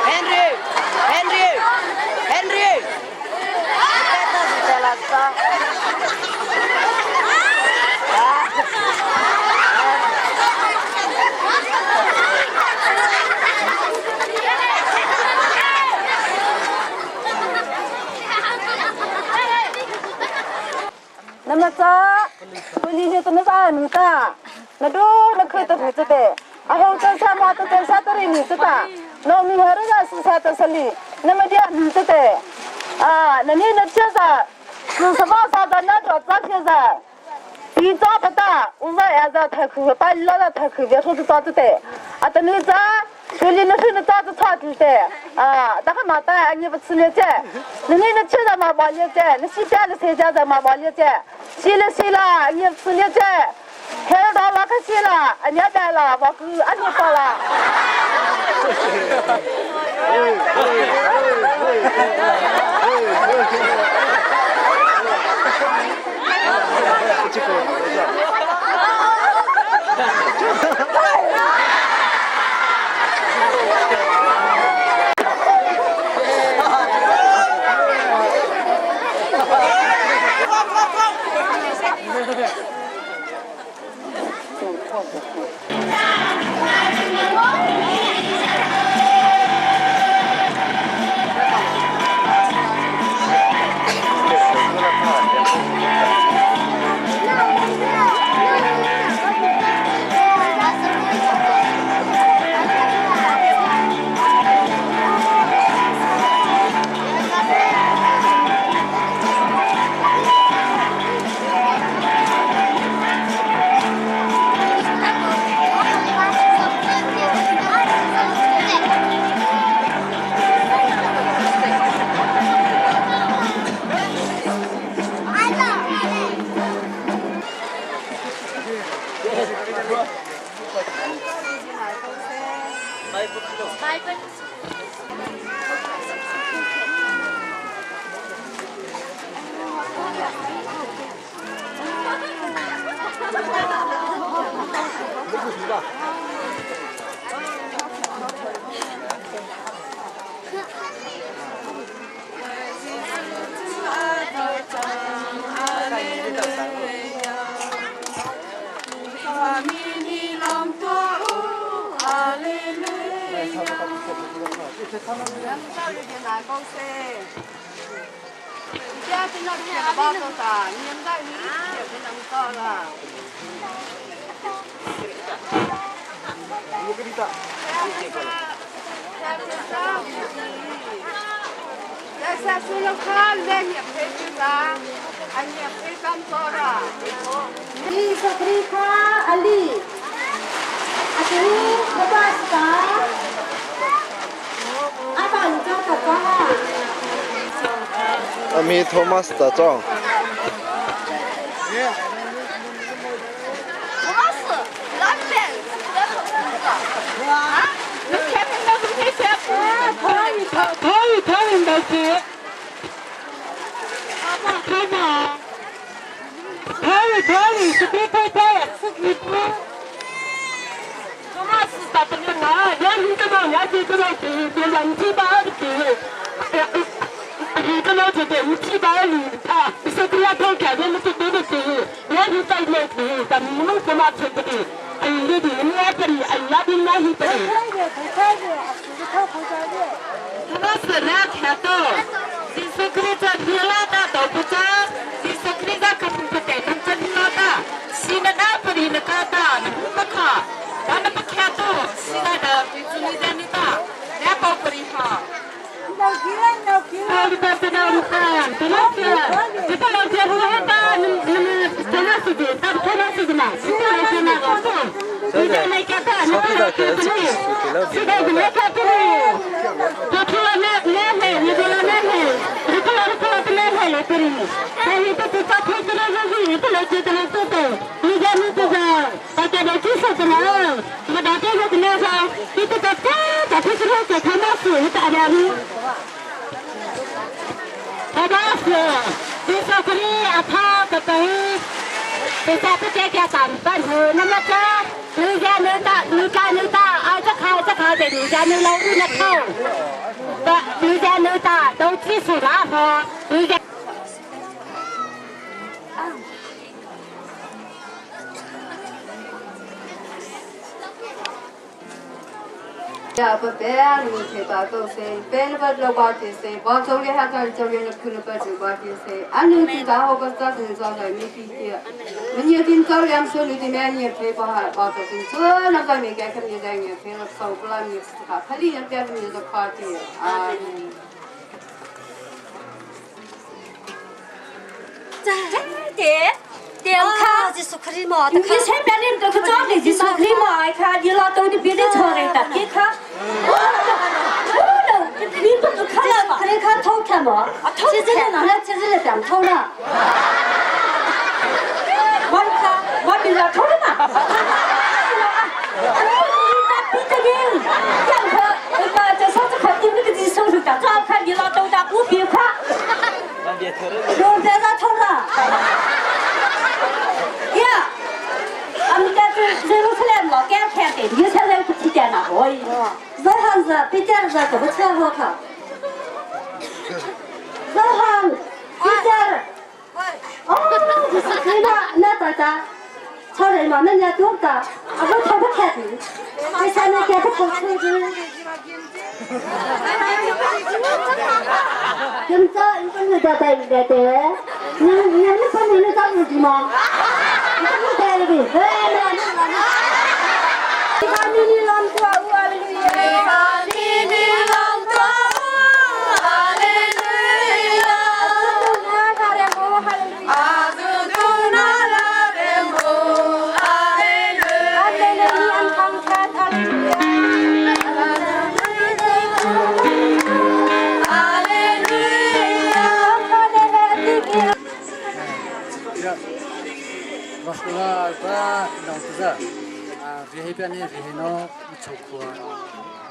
Henry! Henry! Henry! 那么早，我年年都没啥名字，那都那可都不知道。啊，我真啥嘛都真啥都是名字的，农民还是啥是啥都是哩，那么点名字的，啊，那你那就是是什么啥的那个照片噻。你找不到，我说儿子太苦，把你老了太苦，别说是找子的，啊，等你找，手里那是那找子草子的，啊，大个马蛋，你不吃了这，你那吃的嘛包了这，你西边的谁家的嘛包了这，洗了洗了，你不吃了这，开到哪个洗了，啊，你带了，我哥啊你包了。Ami Thomas ta chong.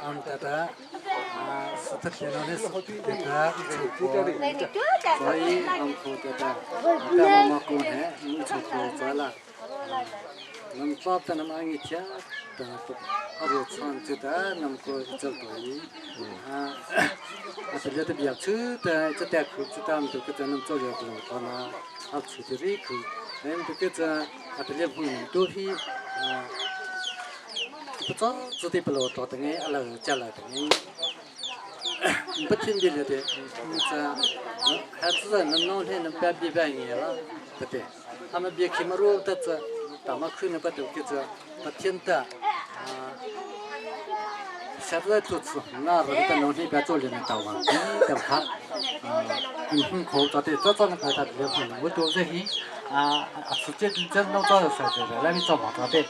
Am tata tata chupo choi am phu tata ta ma ko he chupo chala nam tlap ta nam angi thia ta aro chan chu ta nam ko chal to yi a a ta ta biak chu ta cha ta khu chu tam tu ka ta nam cho ya lo tha na a chu te ri khu em tu ke cha a ta le bu tu hi 不早只得不落到等于阿拉家了等于不听的了的，你这孩子能弄天能办比办年了，不对，他们别开么路的这，他们可能不都给这不听的啊。现在做事，那是在农村边做的那道嘛，你等他，啊，你很苦，到底早早那个他比较苦，我都在去啊，直接就弄早的时候，那你做嘛到底，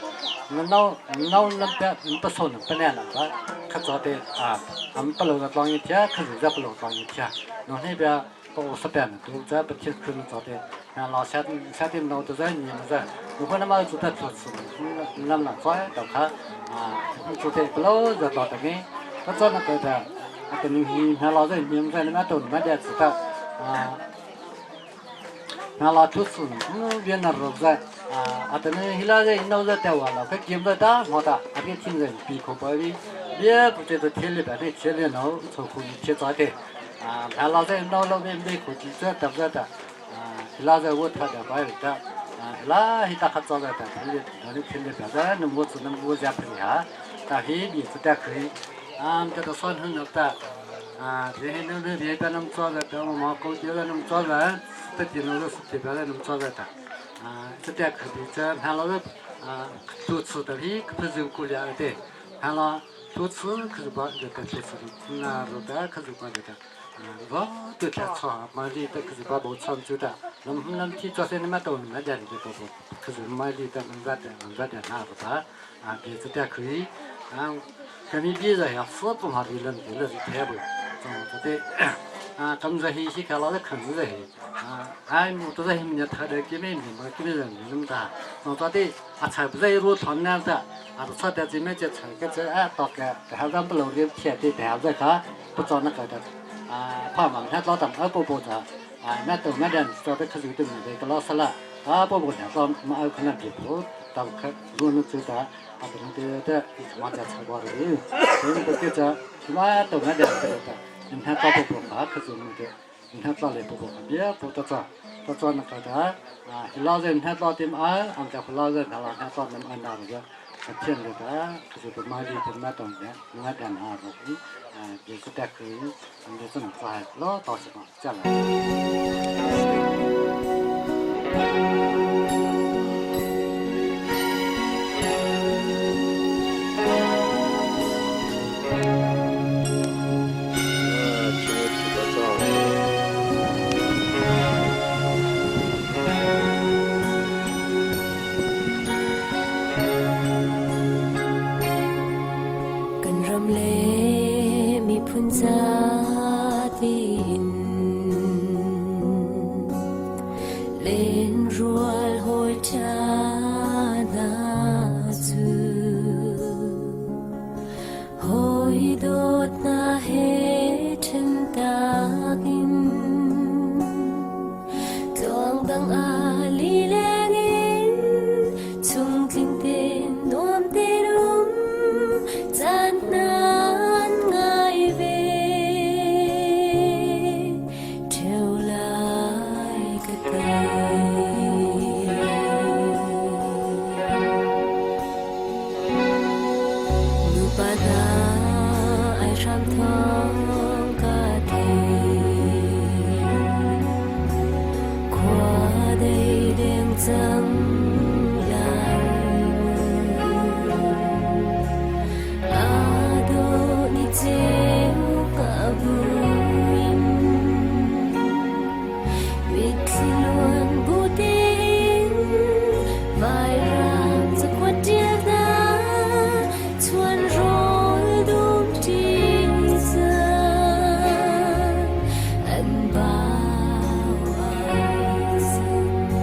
那老老那边不说那不难了，他可早的啊，俺们不漏的当一天，可是在不漏当一天，农村边到50边了，都在不听可能早的，那老乡乡的老都在你们在，如果那么做的做事，那那做到看啊，做的不漏就到的个，他做那个的，啊，等你那老人你们在那边都那边知道啊。那老出事，嗯，原来是在啊，啊，等你后来在闹在台湾了，可见不到我的，啊，别听人闭口不提，别不觉得天里白的天里闹，从空气早的，啊，他老在闹老边没空气这得不得，啊，后来在我他的白的，啊，后来他可早的，天里那里天里白的，那么只能我家朋友，但是你不得可以，啊，这个算很了的，啊，这些那那别的那么早的，等我们过节了那么早的。这电脑是特别的能做得到，啊，这点可比这看了啊，多次的比可是过了的，看了多次可是把这个多次那罗的可是把这个，我都在错，买的可是把我穿住的，那么那么去做些那么多那点的不可是买的能赚的能赚的那不他啊，别这点可以，啊，跟你比着要死不嘛的人的是太不，总的。啊，刚才一些看老的看着的，啊，哎，我都在后面他的给面嘛，给面人那么大，我到底啊，菜不在一路长那的，啊，菜在这面就菜个这哎，大概还让不落的田的还在看，不找那个的，啊，怕嘛，他老当二伯伯的，啊，那都那点找的可是对面个老师了，啊，伯伯的说嘛，可能别不到可如果走的，啊，不能对的，往家菜瓜的，所以不就这，起码都那点的。你看早不不好，可是没得。你看早来不不好，别不得早，得早那个的啊，老人看早点啊，俺家老人他老看早点安那个，天热的，可是不买的不买东西，买点那个，啊，别是得可以，你这能做老到时候这样。 Kan ram le miphun zatin len rual hawi ṭha hna cu hawi dawt hna he ṭhen tak in tluang dang ah lileng in chungtling tein nuam tein um caan nan ngai ve ṭheo lai ka ti. Nupa hna ai hram thawng ka thei. Khua dei deng cang lai mu. A dawh ni ceu ka buin. Mitthli luan bu tein vairam cakuat ṭial hna chuan rawl dum ṭi cang an bau ai zing.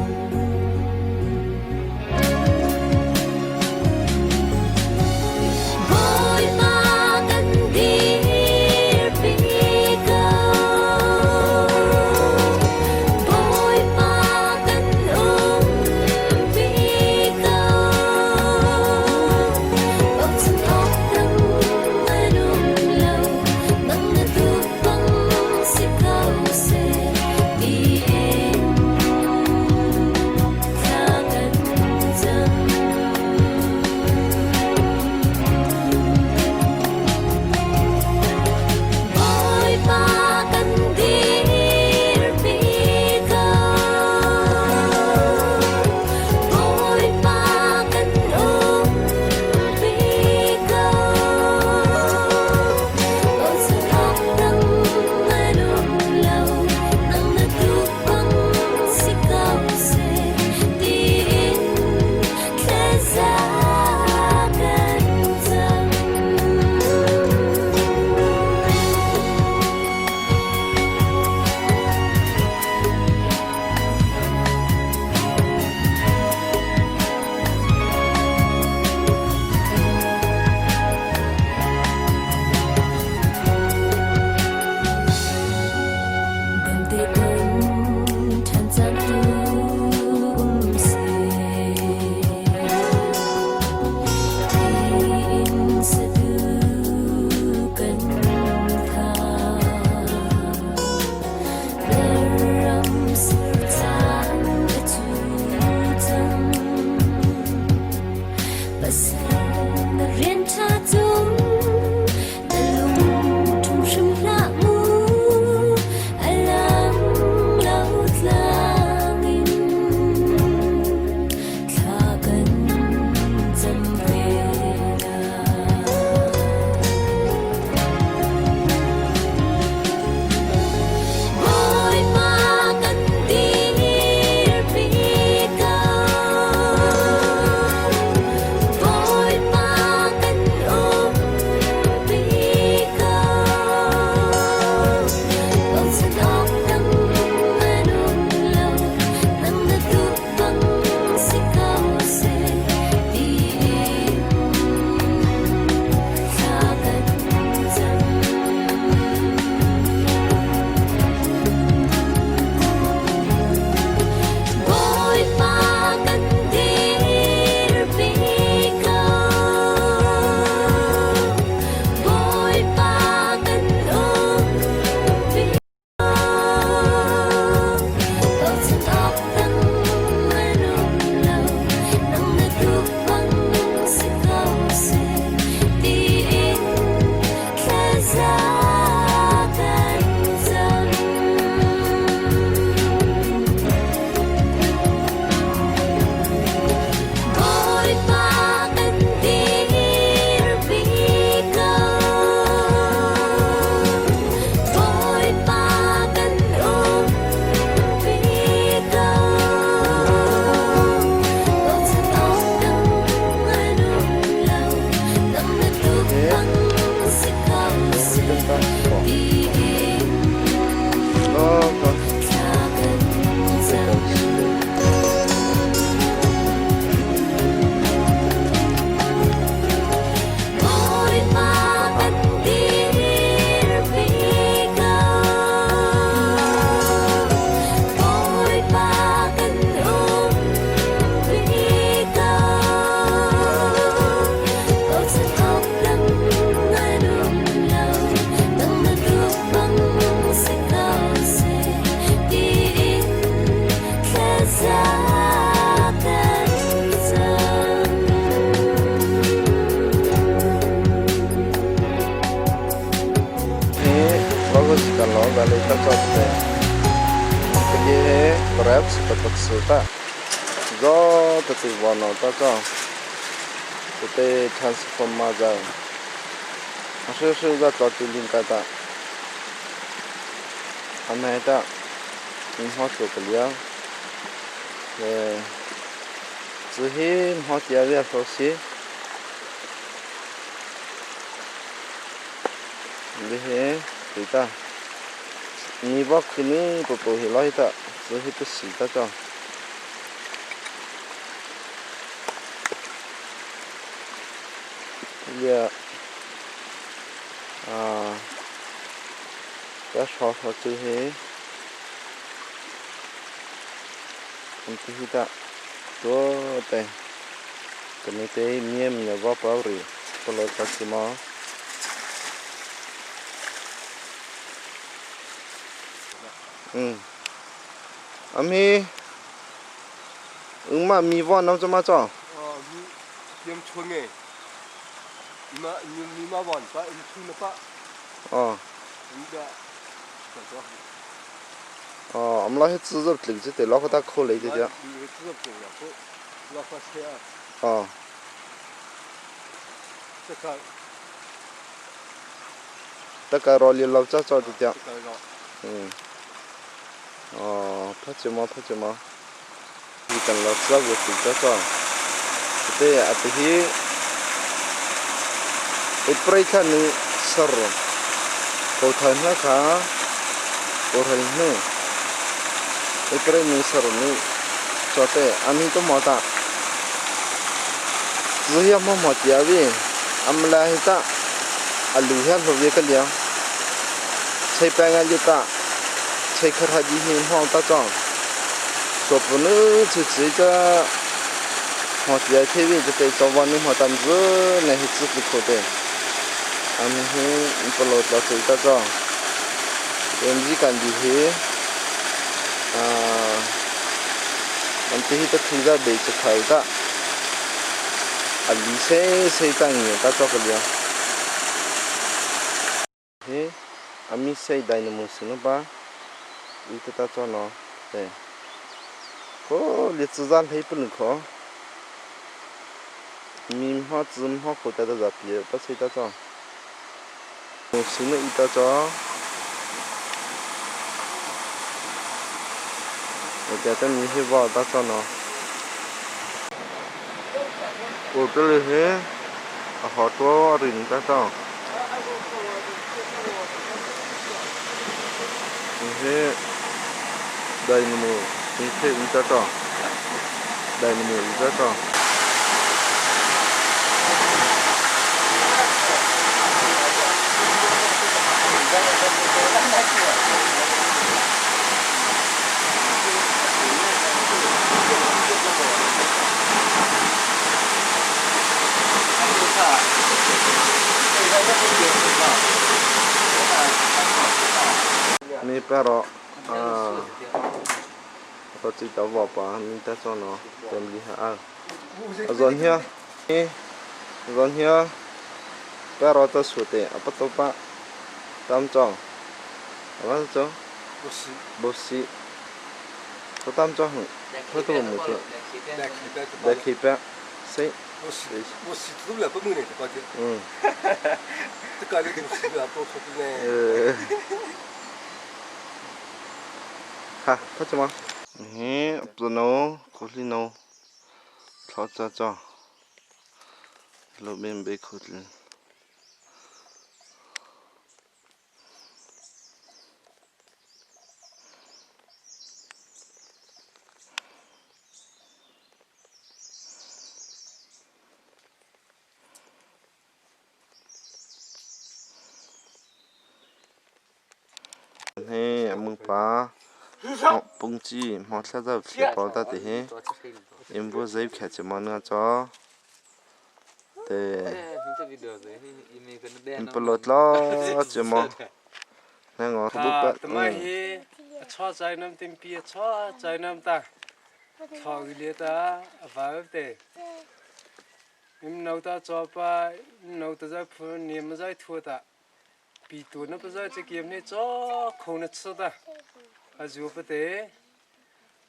Crabs ta ta su ta zo ta ti wa no ta cho te transform ma za a shu shu za tlo ti ling ka ta a me ta in ho chu ka lia le zu hi ho tia ria so si li he ti ta mi bok khi ni pu pu hi loi ta zu hi tu si ta cho lia à ta so so chu he an ti hi ta to te ka mi te miem nya wa pa ri pa lo ta chi ma ami ung ma mi wa nam cho ma cho yam chuan nge ma mi ma wan pa im thu na pa ờ da cho ờ am la hết zhi zhi tling zhi te lo ta khô lấy thế lo fa che a ờ 这个tất cả rồi liền lâu chắc cho thì 这个 ừ ờ phát triển mà phát triển mà thì cần lo sao vừa chỉ cho cho thế à thì ít prey khan ni sar ko than na kha ko than nu ít prey ni sar ni cho te ami to mo ta zhi ya mo mo tia vi am la hi ta alu hian ho ve ka lia chei pa nga li ta chei kha tha ji hin hong ta chong so pu nu chi chi cha ho tia the vi te cho wan ni ho tam zu ne hi chi ku kho te am hi pa lo ta chei ta chong em ji kan di hi a an te hi ta thi za be cha khai ta a li se se ta ni ta cho ka lia he ami sei dynamo sinu ba i ta ta cho no te ko li zu zan hei pun ko mi ho zu ho ko ta ta za pi pa sei ta cho sinu i ta cho 我觉得你去报ta cho nó 我这里是好多人ta cho 你 dynamo 你可以ta cho dynamo ta cho Mi però à có chỉ tao vào pa mi ta cho nó tem đi hả à zon here zon here però ta su te apa to pa tam chong apa cho bố sĩ có tam chong hả thôi tôi một chuyện để khi bé sĩ 我洗都了不门的，这个 ừ 这个你都洗了多出的呢。 哈，他怎么？嘿，不能，可是呢，他这这，路边被扣了。 He mung pa bung chi mo thla za phi pa ta te he em bu zai kha che ma na cho te em plot la che ma na ngo bu pa တမဟေအချောဆိုင်နမ်တင်ပီအချောဆိုင်နမ်တာချောဂလီတာအဘာတဲ့အမ်နောတာချောပါနောတဇဖုန်နီမဇိုင်ထူတာ 比多那不是这个呢，早空了吃的，啊就不得，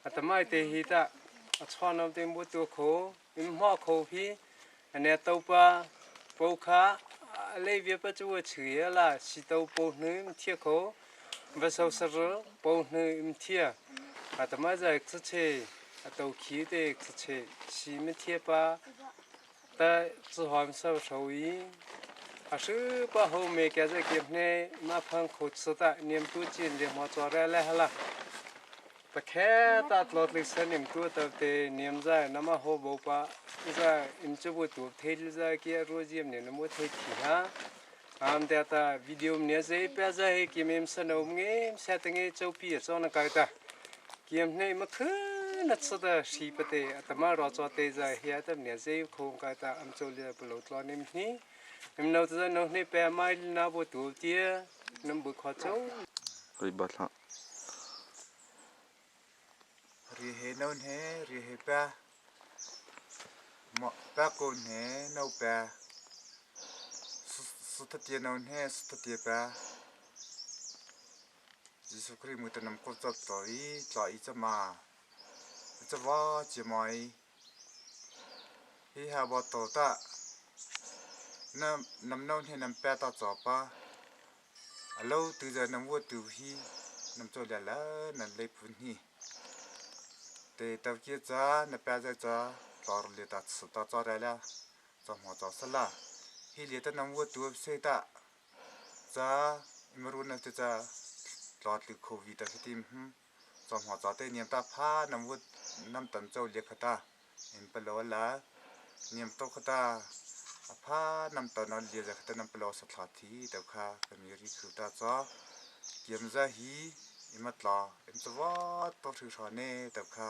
Atamai te hi ta a chon te mu tu kho im hma kho hi ane to pa po kha lei via pa chu chue la si to po nu im thia kho va so sar po nu im thia atama za khu che ato khi te khu che si mi thia pa ta chu hom so sho yi a shi pa ho me kya za ke ne ma phang kho chu ta niam tu chin le mo cho ra le hala ta khe ta tlot li san im tu ta te niam za na ma ho bo pa za im chu bu tu the li za ki ro jim ne mo the thi ha am ta ta video ne ze pa za he ki mem san om nge sa te nge chau pi so na kai ta kiam ne ma khu na chu da shi pa te atama ro cho te za hi ta ne ze khong kai ta am cho le pa lo tlo nim ni im no ta no ne pe mai na bo tu tia nam bu kho chau ri ba thla Ri he non he ri he pa mo pa ko ne no pa su ta tie non he su ta tie pa Jesuh Khrih mu ta nam ko chop to i tla i chama chawa chi mai hi ha bo to ta nam nam non he nam pa ta cho pa Alo tu za nam wo tu hi nam cho la la nan lei phun hi te taw kia cha na pa za cha tlor le ta su ta cho ra la cho mo cho sa la hi le ta nam wo tu se ta cha imru na te cha tlor li kho vi ta tim hm cho mo cho te niam ta pha nam wo nam tam cho le khata im pa lo la niam to khata a pha nam ta non lia za khata nam pa lo sa thla thi te kha ka mi ri khu ta cho kiam za hi ima tla im chawa to thu tha ne te kha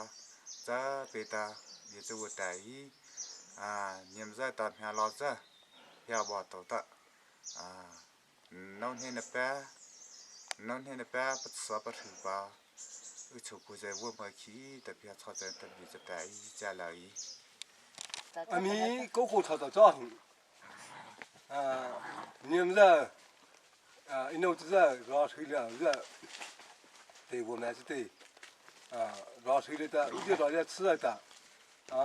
cha pe ta ye chu ta hi a niam za ta mya lo za ya ba to ta a non he na pa non he na pa pa sa pa thu pa 有出过在我们去，特别操在特别就带一家来。阿咪高考考到早，啊，你们这啊，一弄这老吹了，这对我们是对，啊，老吹了的，一点老家吃了的，啊，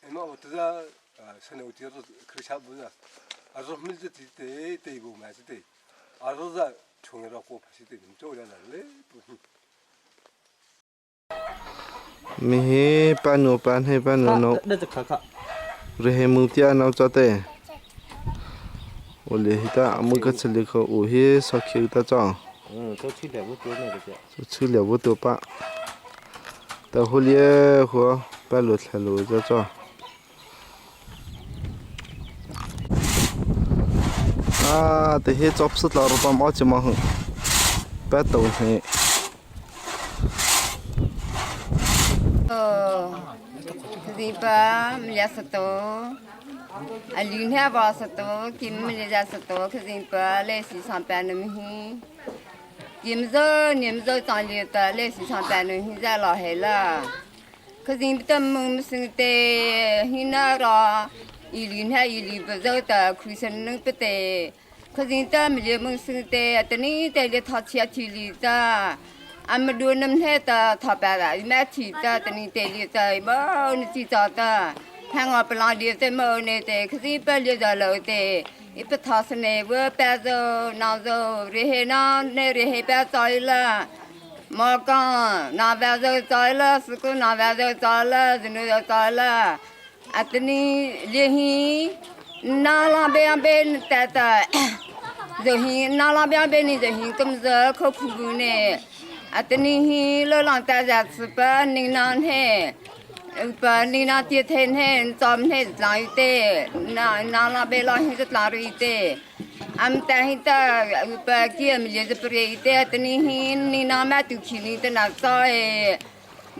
你们我这啊，现在我就是可下不是，啊，是没这对对我们是对，啊，是这穷的过不是对，你们做了嘞不行。 Mi hi pa nu pa he pa nu no ri he mung tia nau cha te o le hi ta amu ka chali kho u hi sa khiu ta cha chu le bu tu pa ta hu lie ho pa lu thla lu cha cha a te hi chop sut la ro pam a chima hu pa to he Zipa mlia sato alin ha ba sato kim mlia sato khzipa le si sang pa num hi kim zo nim zo chang li ta le si sang pa num hi za la he la khzin tam mung sing te hi na ra i lin ha i li ba zo ta khu san nung pe te khzin ta mlia mung sing te atani te le tha chia thi li ta 阿么多那么太的他白了，买提的等你带里的，没你提早的，看我不让里的没那的，可是一般里的楼的，一不他是那我白走拿走，然后那那然后白走了，莫讲那白走走了，是个那白走走了，是那走了，啊等你连去那那边边带的，就去那那边边你就去咁子可苦呢。အတနီဟီလောလောင်တကြစပနိနန်ဟေပနိနာတိထေဟေဇမ်ဟေဇိုင်တေနာနာလာဘေလာဟိဇလာရီတေအမ်တဟိတပကိယမလဇပရေတေတနီဟီနိနာမတုခိနိတနာစောေ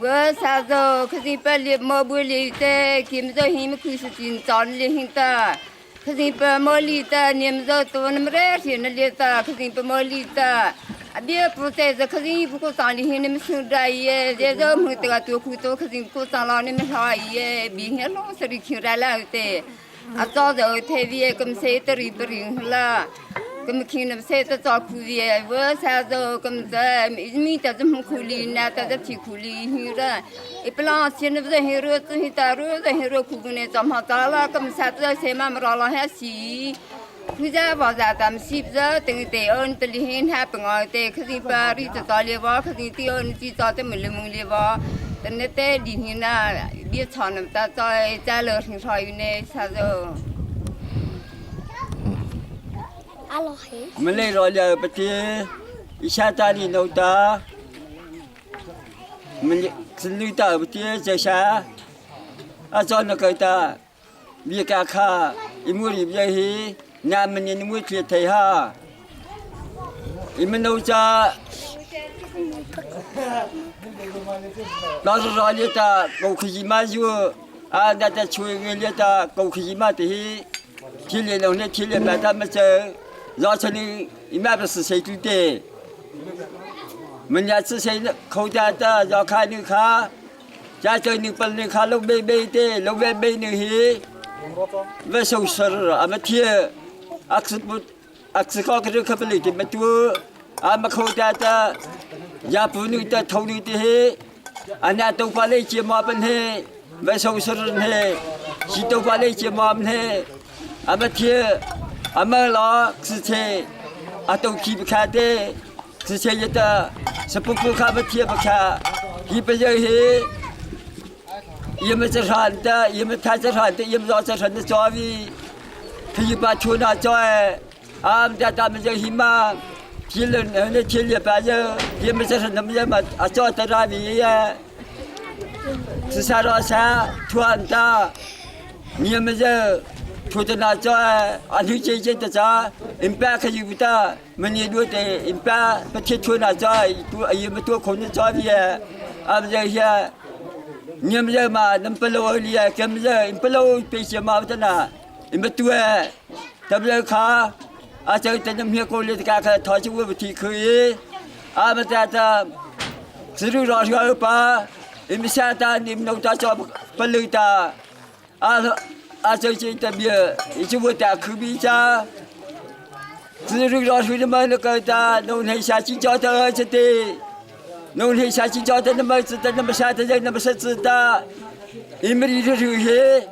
ဝဆာဇောခစီပလီမဘူလီတေကိမဇဟိမခုစတင်ချန်လီဟိတာခစီပမောလီတာနိမဇောတုနမရဲရှိနလီတာခစီပမောလီတာ အပြေပရိုဆက်ခစင်းဘူးကိုဆောင်လင်းနေမစဒိုင်ရဲ့ဇေဇမှုတကတူခုတိုခစင်းကိုဆောင်လာနေမလှရဲ့ဘီဟဲလုံးစရိခိရလာတဲ့အစောဇောထေဗီကမ်စေတရီပရင်လာ个么看那晒得早苦的，我啥子个么子，米得这么苦哩，那得这挺苦哩，很热，一不啷天那不是很热，真很大热，很热苦个呢，怎么咋了？个么啥子谁嘛没让让还洗。你在房子咱们洗不着，等对哦，你得里很还不爱对，可是把你这早里吧，可是对哦，你最早的没门里吧，等那对里面那别吵那么大，在在楼上吵有那啥子。 မလေးရောလပတိအရှာတာလီနောတာမလေးစလူတာပတိဇရှာအဇောနကတာမိကခာအမူရီပြဟီနာမနီနမွချေထေဟာအမနောချာ老是说你的狗可以嘛就啊，那在秋月里的狗可以嘛的，体力能力体力嘛他们这，绕出来一买不是谁做的，们家是谁口袋的要看你看，家这你本你看路没没的，路没没你去，我收拾俺们贴，啊是不啊是搞个这可不里的么多，俺们口袋的，也不能的头里的嘿。อันนั้นตัวปลาเลยเจียมาเป็นเฮไม่ส่งสรุนเฮชีตัวปลาเลยเจียมาเป็นเฮอามาเทียอามาลอคือเชอาตัวขีบคาเตคือเชยตาสปุปุคามาเทียบคาฮีไปเยเฮยมจะหันตายมทาจะหันตยมรอจะหันจอวีที่ปาชูนาจอยอามจะตามเยหิมาทีเลนเนี่ยทีเลไปเยยมจะหันน้ำยมาอาจอตราวีย是啥罗啥突然的，你们这出的那这啊，你这这的啥，一般可以不的，没你多的，一般不贴出那这多，也没多可能这的，啊不这些，你们这嘛，能不老哩啊？跟这不老别些嘛的呢，你们多，他们看，啊这这那面过来的看看，他就问题可以，啊不这这，只有让小把。อิมชาตานิมนตาจอบปลือตาอาอาเจจิตเบียอิจูวตาคือบิจา只是老师的们那个的，农村下去教的这的，农村下去教的那么子的那么下的人那么是子的，你们里头有些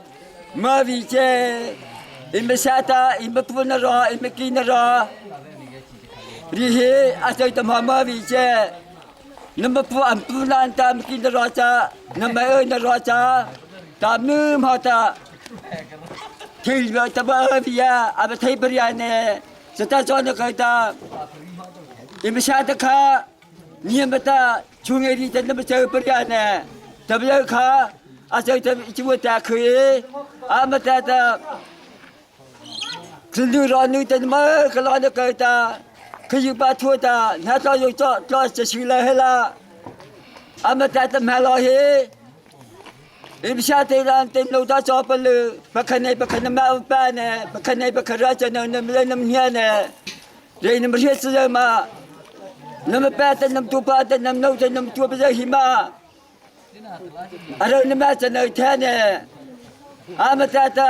没理解，你们下的你们不能让，你们给那让，你些阿这的妈妈理解。那么不按不难的，给那రాజా，那么二那రాజా，他们好的，听了他们二比呀，阿不太不呀呢，这他做那个的，你们下得看，你们的从那里的那么走不了呢，他们要看，阿这这就我打可以，阿么的的，只留让你的么个老那个的。可以把拖的，那早就早早就起来了。俺们在这买老些，你们下对让对楼到早不了，不可能不可能买五百呢，不可能不可能就能能能能年呢，人那么些自然嘛，那么白的那么多白的那么弄的那么多不是嘛？阿拉那么在那天呢，俺们在这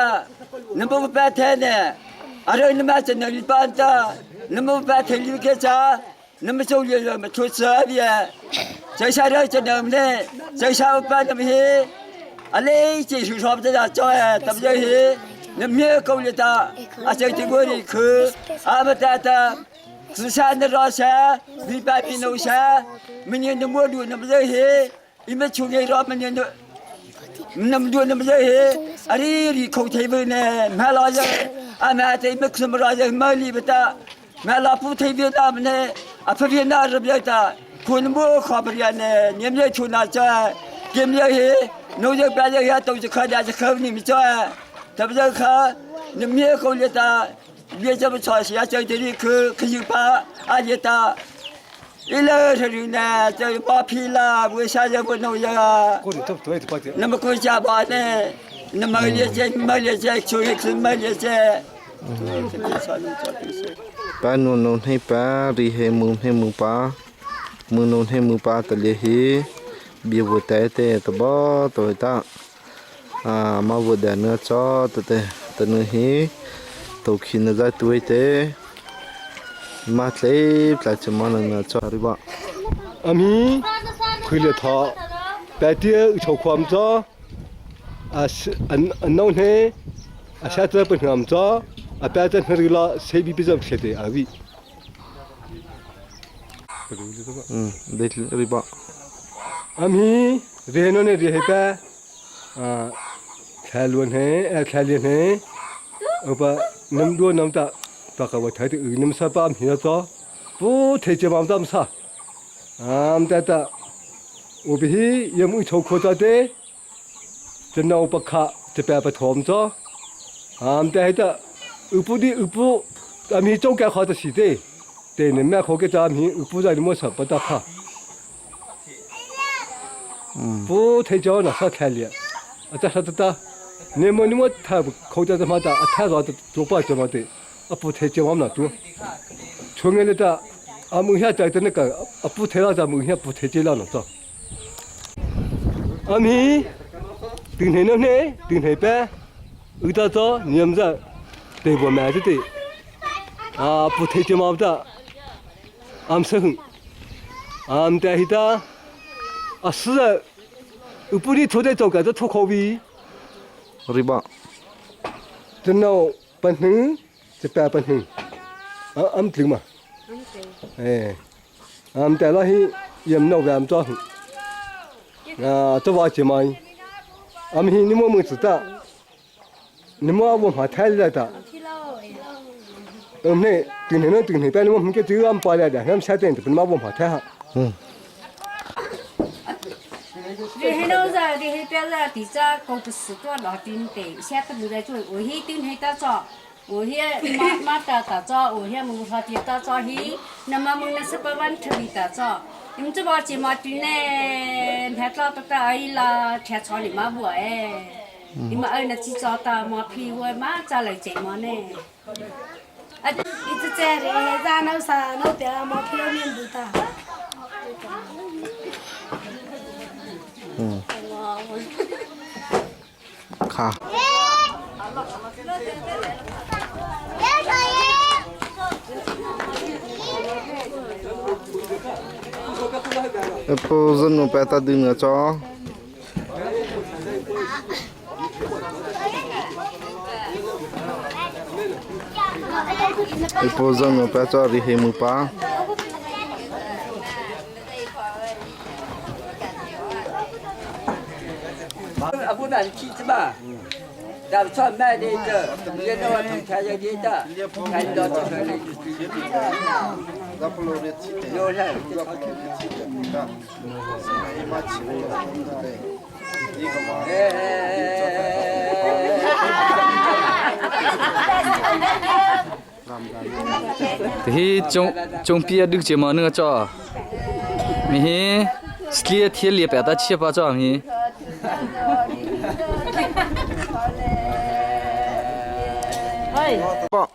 那么白天呢，阿拉那么在那里办的。那么把田里给啥？那么做了么出吃的？在下头这那么的，在下办那么些，啊嘞，这是说不得做哎，怎么这些？那没够力的，啊这这个里去，啊么的的，只下那老些，礼拜比弄些，明年的末路那么这些，你们出来了明年的，那么多那么这些，啊哩里口腿不呢？买老些，啊买这没什么老些，没里不得。ما لا بوتي بينا من أفرينا ربيتا كون مو خبر يعني نملي تونا جا كملي هي نوجه بعد يا توجه خدا خبني مجا تبدا خا نمي كولتا بيجا بتشاش يا جاي 그 그유파 아니다 일러 저리나 저 마피라 무샤자 보노야那么国家把呢，那么也这么也这就也是么也这。 Pa nu non he pa ri he mung he mung pa mung non he mung pa ta le hi bia vô té te ta bo to ta à ma vô đè nữa cho ta te ta nữa hi tổ khi nó ra tuổi te. Ma tle tla chu ma na cha ri ba. Ami khuile tha pe tia chho khwam cho a an no hne a sha cha pa hnam cho a pa cha hri la se bi bi jam khete a wi. De ri ba. Ami re no ne ri he pa thla luan he thla lian he opa nam do nam ta ta ka wa thai te nam sa pa am hi cho pu the che mam tam sa am ta ta u bi hi yam u chho kho cha te chen nau pa kha che pa pa thom cho am ta he ta u pu di u pu am hi chong ka kho ta si te te ne ma kho ke cha am hi u pu za ni mo sa pa ta kha 不太叫那啥开的，啊，这啥子的，你么你么他口袋他妈的，啊，太早的做不怎么的，啊，不太叫我们那做，从来的啊，门下在的那个，啊，不太老在门下不太叫了那做。阿咪，顶天那呢，顶天呗，有大早你们在对我买的对，啊，不太叫嘛不的，俺们。俺们在他，啊是啊，不离土在做个这土口味。 Ri ba. 真闹半天，这半半天，啊俺们嘛，哎，俺们在那些也没闹俺们做，啊这话节嘛，俺们你们没知道，你们我们太来的。嗯，那顶天那顶天，但你们给这俺包来的，俺们下点就不嘛我们太哈。嗯。你喺度咋？你喺边啦？地咋搞不死多老丁的，现在不在做，我去顶喺打做，我去马马打打做，我去木法地打做去，那么木那十八万特别打做，你们这把鸡毛丁呢？还做不到哎啦，吃草里嘛不哎，你们哎那鸡做到马屁我马咋来这么呢？啊，一直在里，让那啥那点马屁面不大。嗯。卡。Po zan no pa ta ding na cho. Po zan no pa cho ri he mu pa. 阿不那气子嘛，咱们买的这，也那我从开始的，开到这个里。 Hi chung chung pi dik che ma nga cho mi hi sli thil le pa ta che pa cho mi Ba.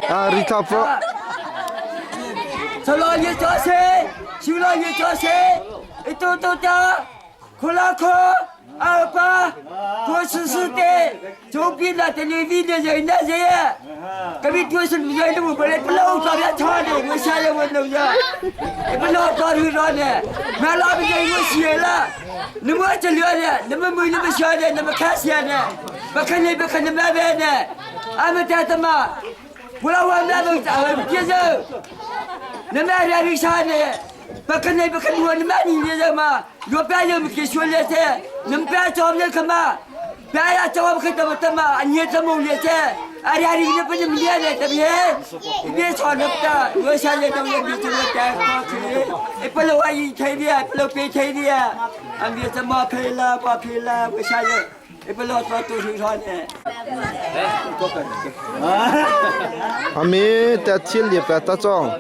啊，你咋不？ 走了一招谁？修了一招谁？一嘟嘟的，哭了哭，二八，过十四的，左边那的那边的人那人，隔壁都是女人，我本来不老早要唱的，我下来我弄的，你不老早就说的，俺老不给我写了，你们这聊的，你们没你们晓得，你们看写的，不看你不看你慢慢的，俺们家的嘛，我老我那都接受，你们俩人啥呢？不可能不可能，我你妈你的人嘛，我别人给说了噻，你们别找那个嘛，别呀找我们怎么怎么，你怎么了噻？哎呀，你不能练了，对不对？别吵那个，我现在都也没怎么干过去，不能我一天的，不能白天的，俺别怎么赔了，不赔了，我现在。不老早都是啥呢？ 阿咪在这里边打仗，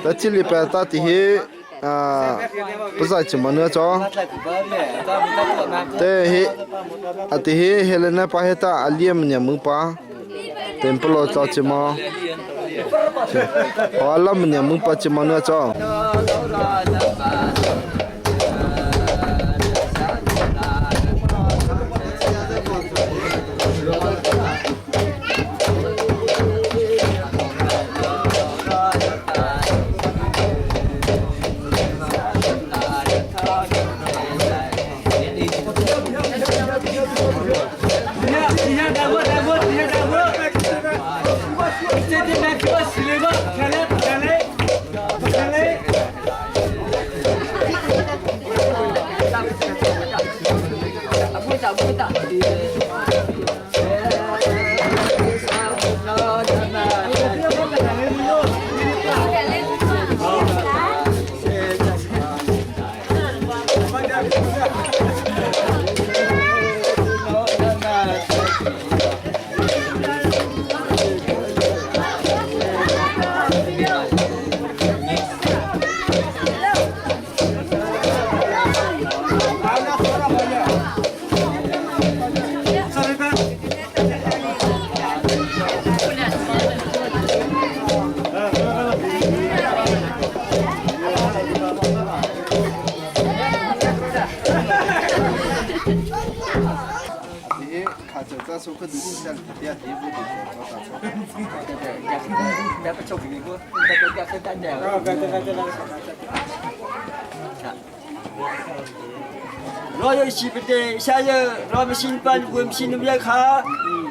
在这里边打的些啊，不是怎么那种，对嘿，啊对嘿，后来那把黑打阿里们娘们把，等不老早怎么，阿拉们娘们把怎么那种。 老有西不得，下有老百姓把我们心里面看，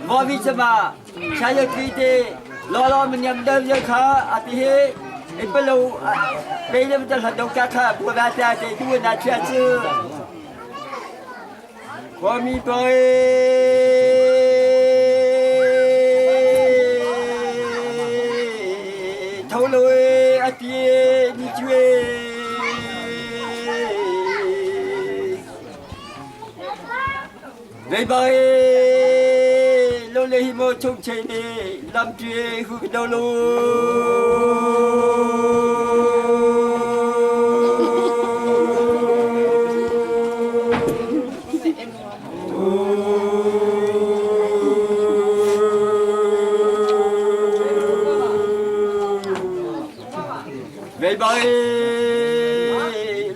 我为什么？下有给的老老们娘们要看啊这些，一不老啊，别人们都家看，不然家的都拿圈子。我咪拜。头路阿爹你追。 拜拜，老嘞莫从前嘞，南绝虎道路。Ai ba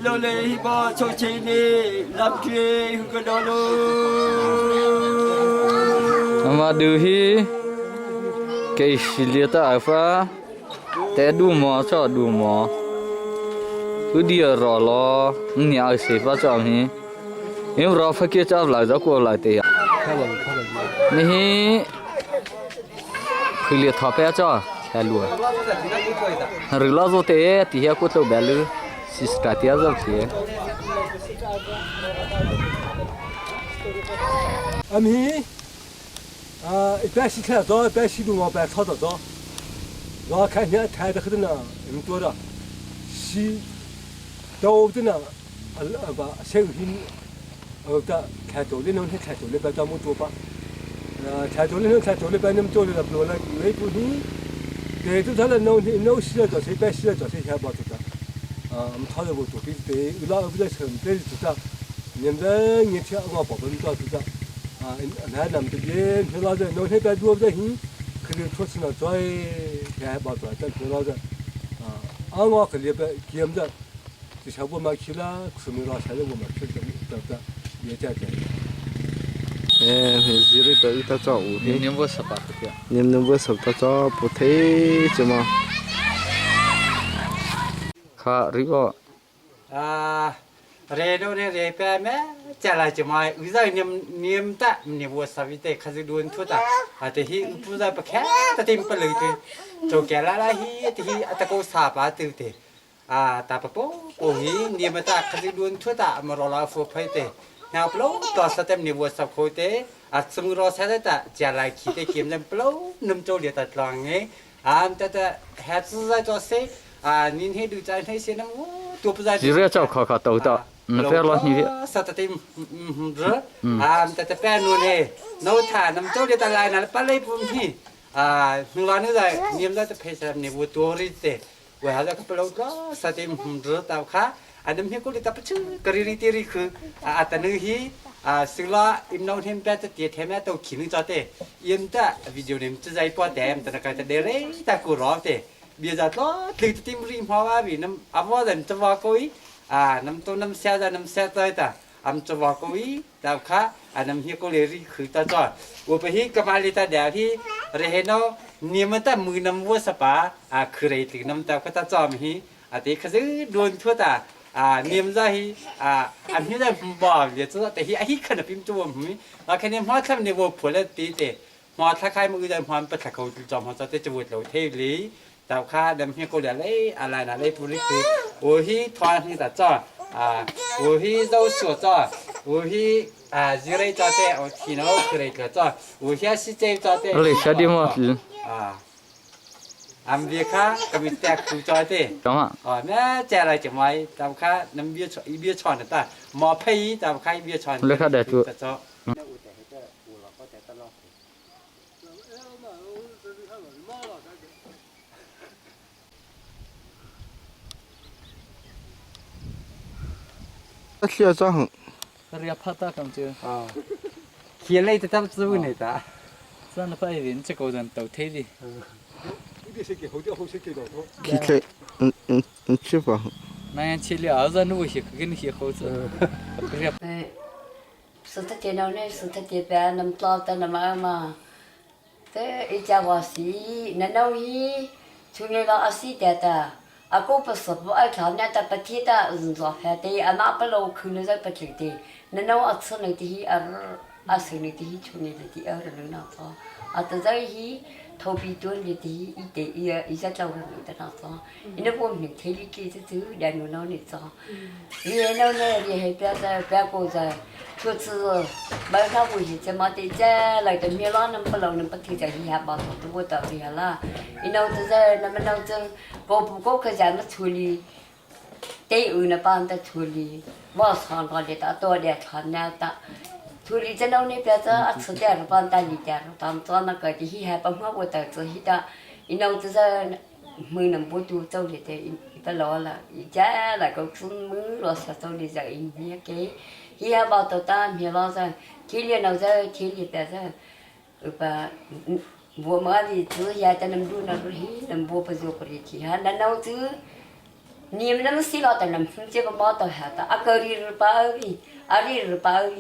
lo le hi ba cho che ne lam ke hu ka do lo. Ama du hi kei silia ta fa te du mo cho du mo u dia ro lo ni ai se fa cho hi im ro fa ke cha lai za ko lai te ya ni hi khili tha pe cho kha lu ri la zo te ti hi ko tlo ba lu sista tia zo khi 阿咪，啊，一般西菜早，一般西路往白炒早早，然后看见抬的很呢，人多的，西，到的呢，啊啊把先去，呃的开多的农村开多的白咱们多吧，呃开多的农开多的白那么多的了，不了，因为不行，对，就他那农村农西了早些，白西了早些还不知道，啊，我们炒的不多，比对，老不在城，对知道，现在你听我宝贝们早知道。啊，那那么这边平老子，农村白多不在行，可能出去了早还不做，但平老子，啊，俺我可里边兼着，就像我们去了，出门了，现在我们去的，对不对？也在这。哎，这里的一大早，你们不是吧？你们不是大早不退怎么？卡这个。啊，re no ne re pe me cha la cha mai u za niam niam ta ni wo sa vi te kha dun thu ta a te hi pu za pa kha ta tim pa lu te cho ke la la hi te hi ata ko sa pa tu te a ta pa po ko hi niam ta kha dun thu ta ma ro la fu phai te na plo to sa tem ni wo sa kho te a tsung ro sa ta cha la khi te kim lam plo num cho le ta tlang nge am ta ta ha zu za cho se 啊，您黑都在那些那我都不在。你这叫考考豆豆，嗯，不要老你的。啥的嗯嗯嗯啊，แต่แต่แป้นูนี่โน้ทาน้ำเจ้าเดียตะลายนั่นปลาเลยปุ่มที่อ่ามึงร้านนี่ได้เนียมได้จะเพชรเนี่ยวัวตัวรีเตว่าแล้วก็ปลาก็สติมรตาวค่ะอันนี้ก็เลยตับชื่อกรีรีตีรีคืออ่าแต่นึงฮีอ่าสิลาอิมน้องเทมแปดเตียเทมตัวขิงจอเตยิมตะวิดีโอเนี่ยจะใจปอดแดมแต่ก็จะเดเรตะกูรอเต 别在老对着顶不跑啊比那阿婆人这话过伊啊，那么多那么下在那么下在的，俺们这话过伊，但看啊那么些过来是去到这，我不是干嘛里他聊天，然后呢，你们在门那么我十八啊，去了一那么到可他做么些啊，对，可是乱脱的。啊，你们在去啊，俺们在不报，也知道，但是啊，可能并不做么，啊，肯定跑他们的我破了对的，跑他开么个人跑不他口就跑到这就会楼梯里。 แต่ค่าดำเฮียกูเดี๋ยวเลยอะไรนะเลยปุริคือโอ้ยทอนที่ตัดจ้ออ่าโอ้ยเจ้าสัวจ้อโอ้ยอ่าจีไรจ้อเตโอ้ทีน้องคือไรก็จ้อโอ้ยสิเจ้าจ้อเตเลยชาดิมออ่าอัมเบียค่ะก็มีแต่คูจ้อเตจังหวะอ๋อแม่เจ้าอะไรจะไม่ตามค่าน้ำเบี้ยชอนเบี้ยชอนตาหมอพี่ตามค่าเบี้ยชอนเลยค่ะเดี๋ยวจู 需要装哼。这个怕大感觉。啊。起来的他们自问的哒。咱那把一边这个人都推的。起来，嗯嗯嗯，去吧。那样去了，儿子努些，给你些好子。是他电脑呢，是他这边那么老的那么嘛，这一家话是那老一，从那老阿西的的。阿哥不是不爱看那的不提的，是做饭的，阿妈不老看那在不提的，那那我吃那的阿阿吃那的从那的阿那那做，阿得在伊头皮端的的一点一一下做的那做，伊那不明体力给这走，两路那里做，你那那你还别在别过在，说是买啥东西怎么的这来的米拉能不老能不提在伊下把做都我到底下啦，伊那这在那么那这。我不过可咱们处理，对有那帮的处理，我上哪里打多点长那打，处理这弄那边子啊吃点帮打一点，他们做那个的还帮我我到做些的，一弄就是没能不多走的的一个老了，一家那个是没老是走的在一年给，伊还把到打米老子，天里老子天里边子，把。我妈的，只要在那路那路嘿，能不不做不的去哈，那老子。你们那么洗了的那么这个毛都还的，阿个里日巴尔阿里日巴尔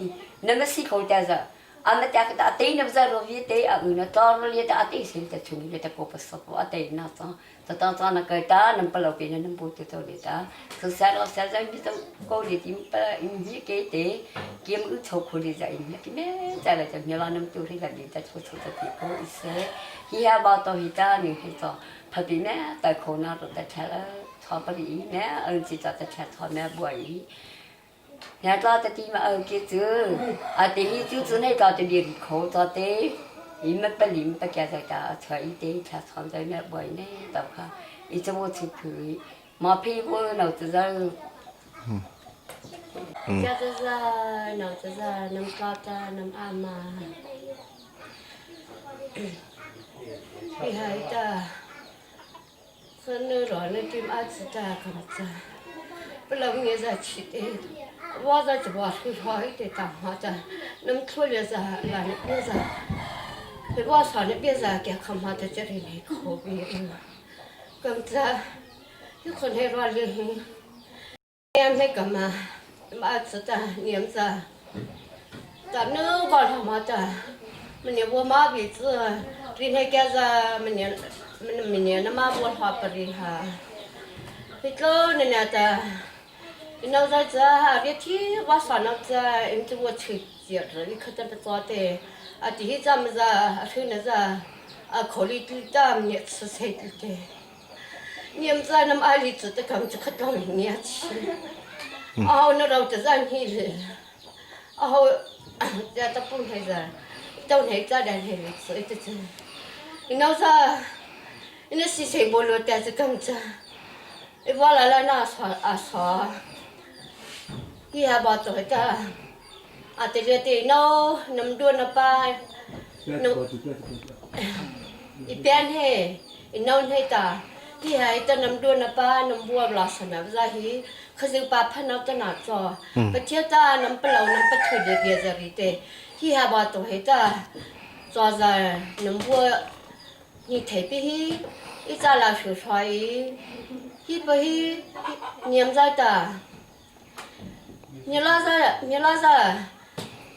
那么洗口袋子。阿们家个阿对那不在路边对阿那到了里的阿对现在从里的过不是过阿对那张，这当张那个大能不路边能不得到里的，是三老三在你都过里的不你给的，给们出苦的在你给咩在了在你那那么多的在里在出出的地过一些，伊还把到伊家你去做，他比咩在可能都在吃了，差不离咩，嗯，只在吃炒面不而已。nhà cho ta đi mà ở kia chứ à thì hi chú chú này cho thì đi khổ cho thế ý mất bất lý mất kia rồi ta chơi ý thế cha chọn cho mẹ bồi này tập ha ý cho vô chụp thử mà phi vô nào từ giờ 家这是脑子是能搞的能阿妈，厉害的，是那老那点阿子的可么子，不能也在吃的。我在这把手上一点打嘛的，那么出来是来那边是，我上那边是给他妈的这里来可别了，刚才有可能乱了，年那个嘛，嘛子的年子，咱那个他妈的，明年我妈鼻子，今天给子明年明年那妈我花不厉害，你做那那的。那在这别提我上那这，因为我去接着，你可得不做的，啊，第一咱们这，去那这，啊，考虑的咱们也吃菜的，你们在那么爱里子的，他们就可当年去，啊，那老子咱去了，啊，这都不还是，都还在那里吃的这，你那啥，你那是谁不落的是干子？我来了那啥啊啥。hi ha ba to ta a te le te no nam duan na pa no i pen he i non he ta hi ha ta nam duan na pa nam bua la sa na za hi khazu pa pha na ta na cho pa thia ta nam pa lo nam pa thu de ge za ri te hi ha ba to he ta cho za nam bua ni the pi hi i cha la shu shai hi pa hi niam za ta 你拉啥？你拉啥？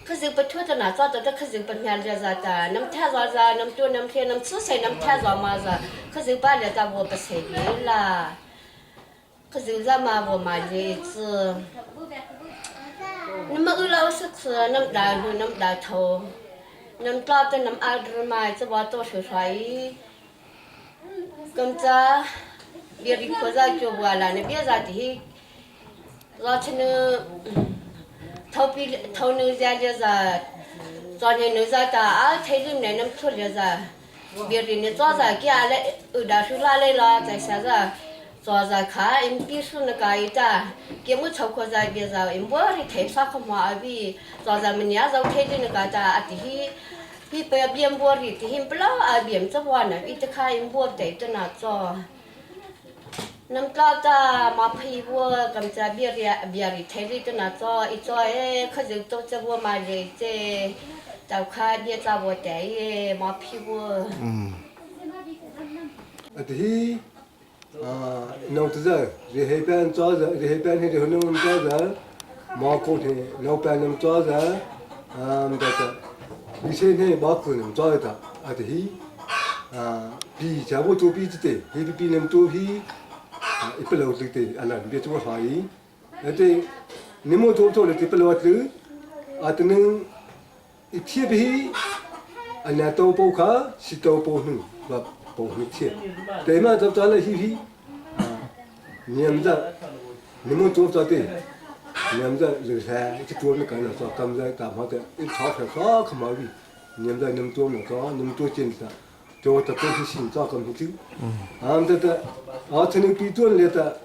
可是不脱的哪早的，可是不面了啥的，那么太啥啥，那么多那么天，那么吃菜，那么太啥嘛啥，可是把了的我不吃了，可是啥嘛我买的子，那么饿了我是吃，那么大路那么大头，那么大的那么二十嘛，这把多少少一，咁子，别的可啥就完了，你别啥的。老吃呢，头比头牛家就是，昨天牛家的啊，腿里面能出来噻，别人的早上给俺来，二大叔拿来了，在下子，早上看，因比如那个一打，给我抽个在别上，因我的腿上可麻比，早上们伢子腿里那个打，啊，这比不要变玻璃，这不老啊变这玩呢，一直看因我对着那做。nam tla ta ma phi wo kam cha bia ria bia ri the ri ta na cho i cho e kha ju to cha wo ma re che tao kha bia cha wo te ye ma phi wo a ti hi a nong tu za ri he pan cho za ri he pan he ri nong cho za ma ko the nong pan nam cho za am da ta ri se ne ba ku nam cho ta a ti hi a bi cha wo tu bi te he bi nam tu hi 一百六十对，阿拉别做生意，那对，你们做做了一百六十，啊，等能一天比，啊，那都包卡是都包หนึ่งแบบ包หนึ่งเทียแต่มาจับจ้าเลยฮิฮิ啊，你们这，你们做做的，你们这人才去做那个那做，他们在干嘛的？一炒菜啥可毛病，你们在你们做那做，你们做坚持。就特别是新造咁去做，啊，得得，啊，才能比准了的，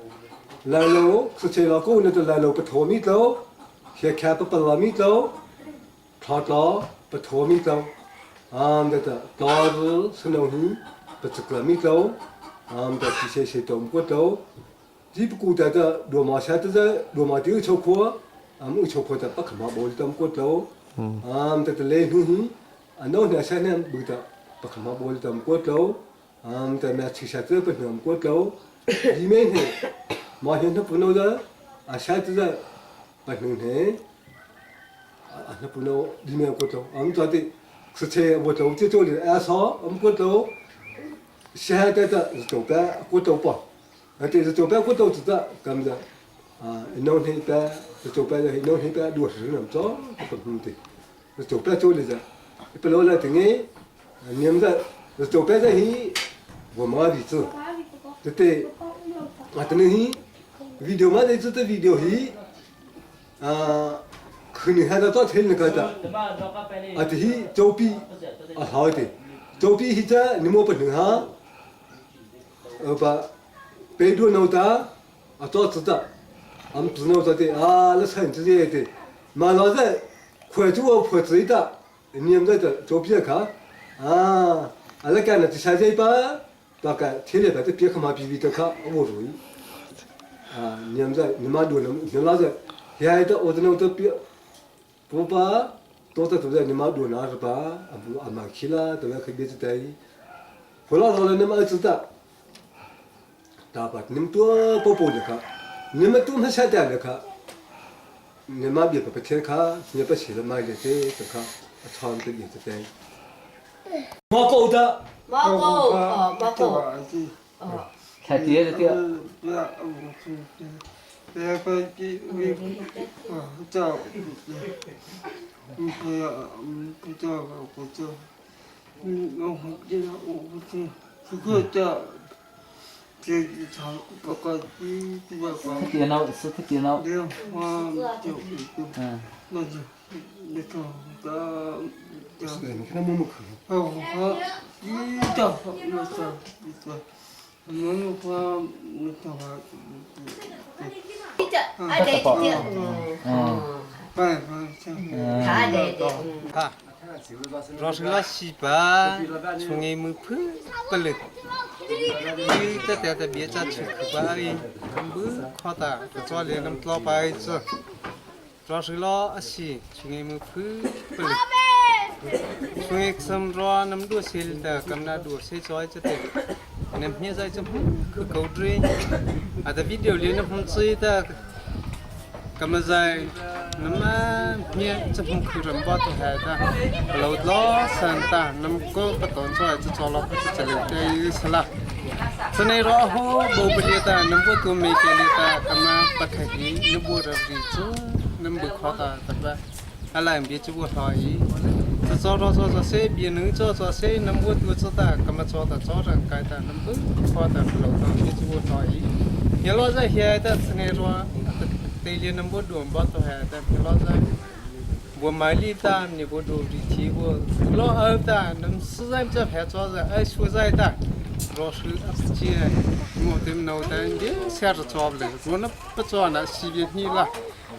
来喽，是这老公那的来喽，不透明喽，先看不不拉米喽，他喽不透明喽，啊，得得，到是是农民不这个米喽，啊，得这些些都不喽，只不过得得罗马下的在罗马丢出库，啊，没出库的不可嘛，无都不喽，啊，得得来哼哼，啊，那那些呢不得。ปะขมาบอลตำกวดเล้าอ่าแต่แม่ชิชาเจอเป็นหนำกวดเล้าดีไหมเนี่ย Ma hi na puno da a sha tu da pa hnung he a na puno di me ko to am ta ti su che wo to ti to li a so am ko to sha ta ta to pa ko to pa a ti to pa ko to tu ta kam da a no ni pa to pa no ni pa du su nam to ko hu ti to pa to li da pa lo la ti nge niam da to pa da hi wo ma di zu te te a te ni hi video ma de zu te video hi a khuni ha da to thel na ka ta a te hi chopi a hoi te chopi hi cha nimo pa ha pa pe du no ta a to zu ta am zu no ta te a la chen zu te ma lo za khwe chu wo phwe zu ta 你们在做别看啊，阿拉干了第三这把，大概天天在这别看嘛，比比都看我注意。啊，你们在你妈多能，你老在，现在我这弄都别，不把多在都在你妈多拿是吧？啊不阿妈去了，都要去别子带。回来后来你们知道，大把你们多宝宝的看，你们多没下单的看。你妈别不不天卡，你不起了买的这这卡，穿的也是这。猫狗的。猫狗哦，猫狗。哦。看爹的爹。电脑是他电脑。嗯。若是西巴，从爱门口不来，你这点的别家去可把哩，不夸大，做连那么老白子。若是老西，从爱门口不来，从爱什么那么多些的，跟那多些做一点，那现在就可够追，啊，这 video 里那么追的。กำลังใจน้ำมันเนี่ยจะพุ่งคือรำบอตัวแห่ตาเราล้อสันตาน้ำก็ปะตอนช่วยจะจอเราจะเฉลี่ยใจสละสในรอโหบูปเดียตาน้ำบัวตัวเมเกลิตากำมาปะขยีน้ำบัวระบีจูน้ำบุคอตาตะบะอะไรเบียจูบัวหอยจะจอรอจอจะเสเบียนึงจอจะเสน้ำบัวตัวจตากำมาจอตาจอร่างกายตาน้ำบุคอตาเราตอนเบียจูบัวหอยเฮลอจะเฮียตาสในรอ te le nambo do ba to ha ta lo za bo ma li ta ni bo do ri ti bo lo a ta nam si za cha pha cho za ai shu za ta ro shu a chi mo tem no ta de sia ro cho le ro na pa cho na si bi ni la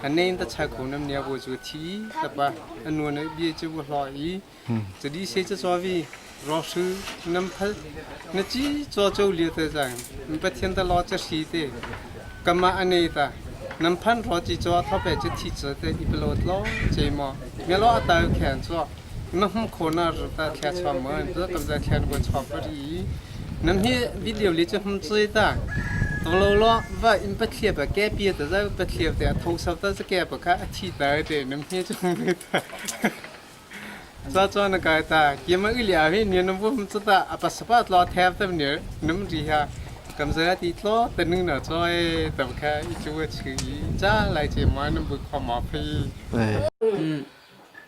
a ne ta cha ko nam ne bo ju ti ta ba a no ne bi chu bo lo yi 这里写着作为老师，能拍那几做做里的人，你不听得老这些的，干嘛安尼的？能判老几做特别就体制的，一不老老这么，你老大看做，你们很可能是在看错门，不是刚才看过错不离，能些 video 里就很注意的。到老了，我因不贴不改变的，然后不贴的，头上都是改不开，提到的，能些就没的。做做那个的，你们一两位你能不知道，啊不是把老太太们你们这下，咁所以啲老等你呢做诶，就看一就会去，这来这么能不看毛坯。嗯。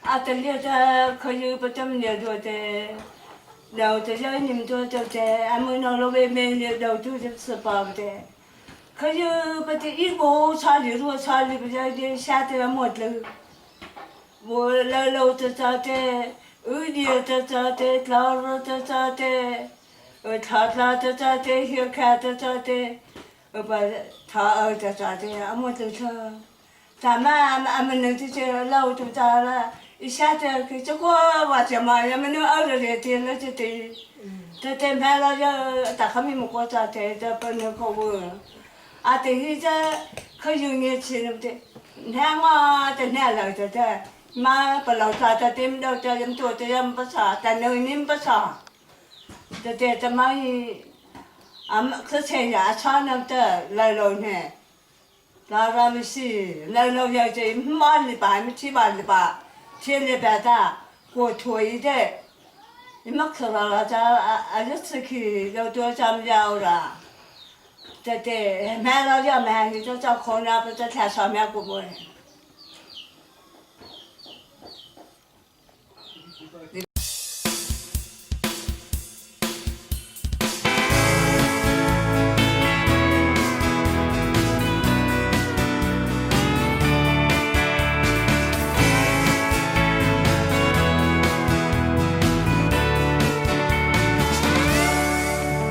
啊，等了这可以不怎么了做的，老这些你们做做的，俺们老老妹妹的老做就吃饱的，可以不得一个差里多差里不叫的下得没得。我老老的咋的，二娘的咋的，老二的咋的，他他的咋的，小看的咋的，我把他儿子咋的，俺们都说，咱们俺们能这些老都咋了？一下子给这个娃子嘛，俺们那二十来天了就得，这等牌了就大他们没过咋的，这不能过问，啊，等于这可有年轻了不对，你看我这年老的这。มาปลาตาตาเต็มเราจะยังตัวจะยังภาษาแต่เนื้อนิ่มภาษาแต่แต่จะไม่อ่ะคือเชียร์ชาน้ำเตอลอยลอยเนี่ย La ra mi si那老要这马里巴没去马里巴，天里白大过脱一的，你没去了了，咱啊啊就吃去要多咱们要了，对对，买了要买，你就找空了，不在太上面过不。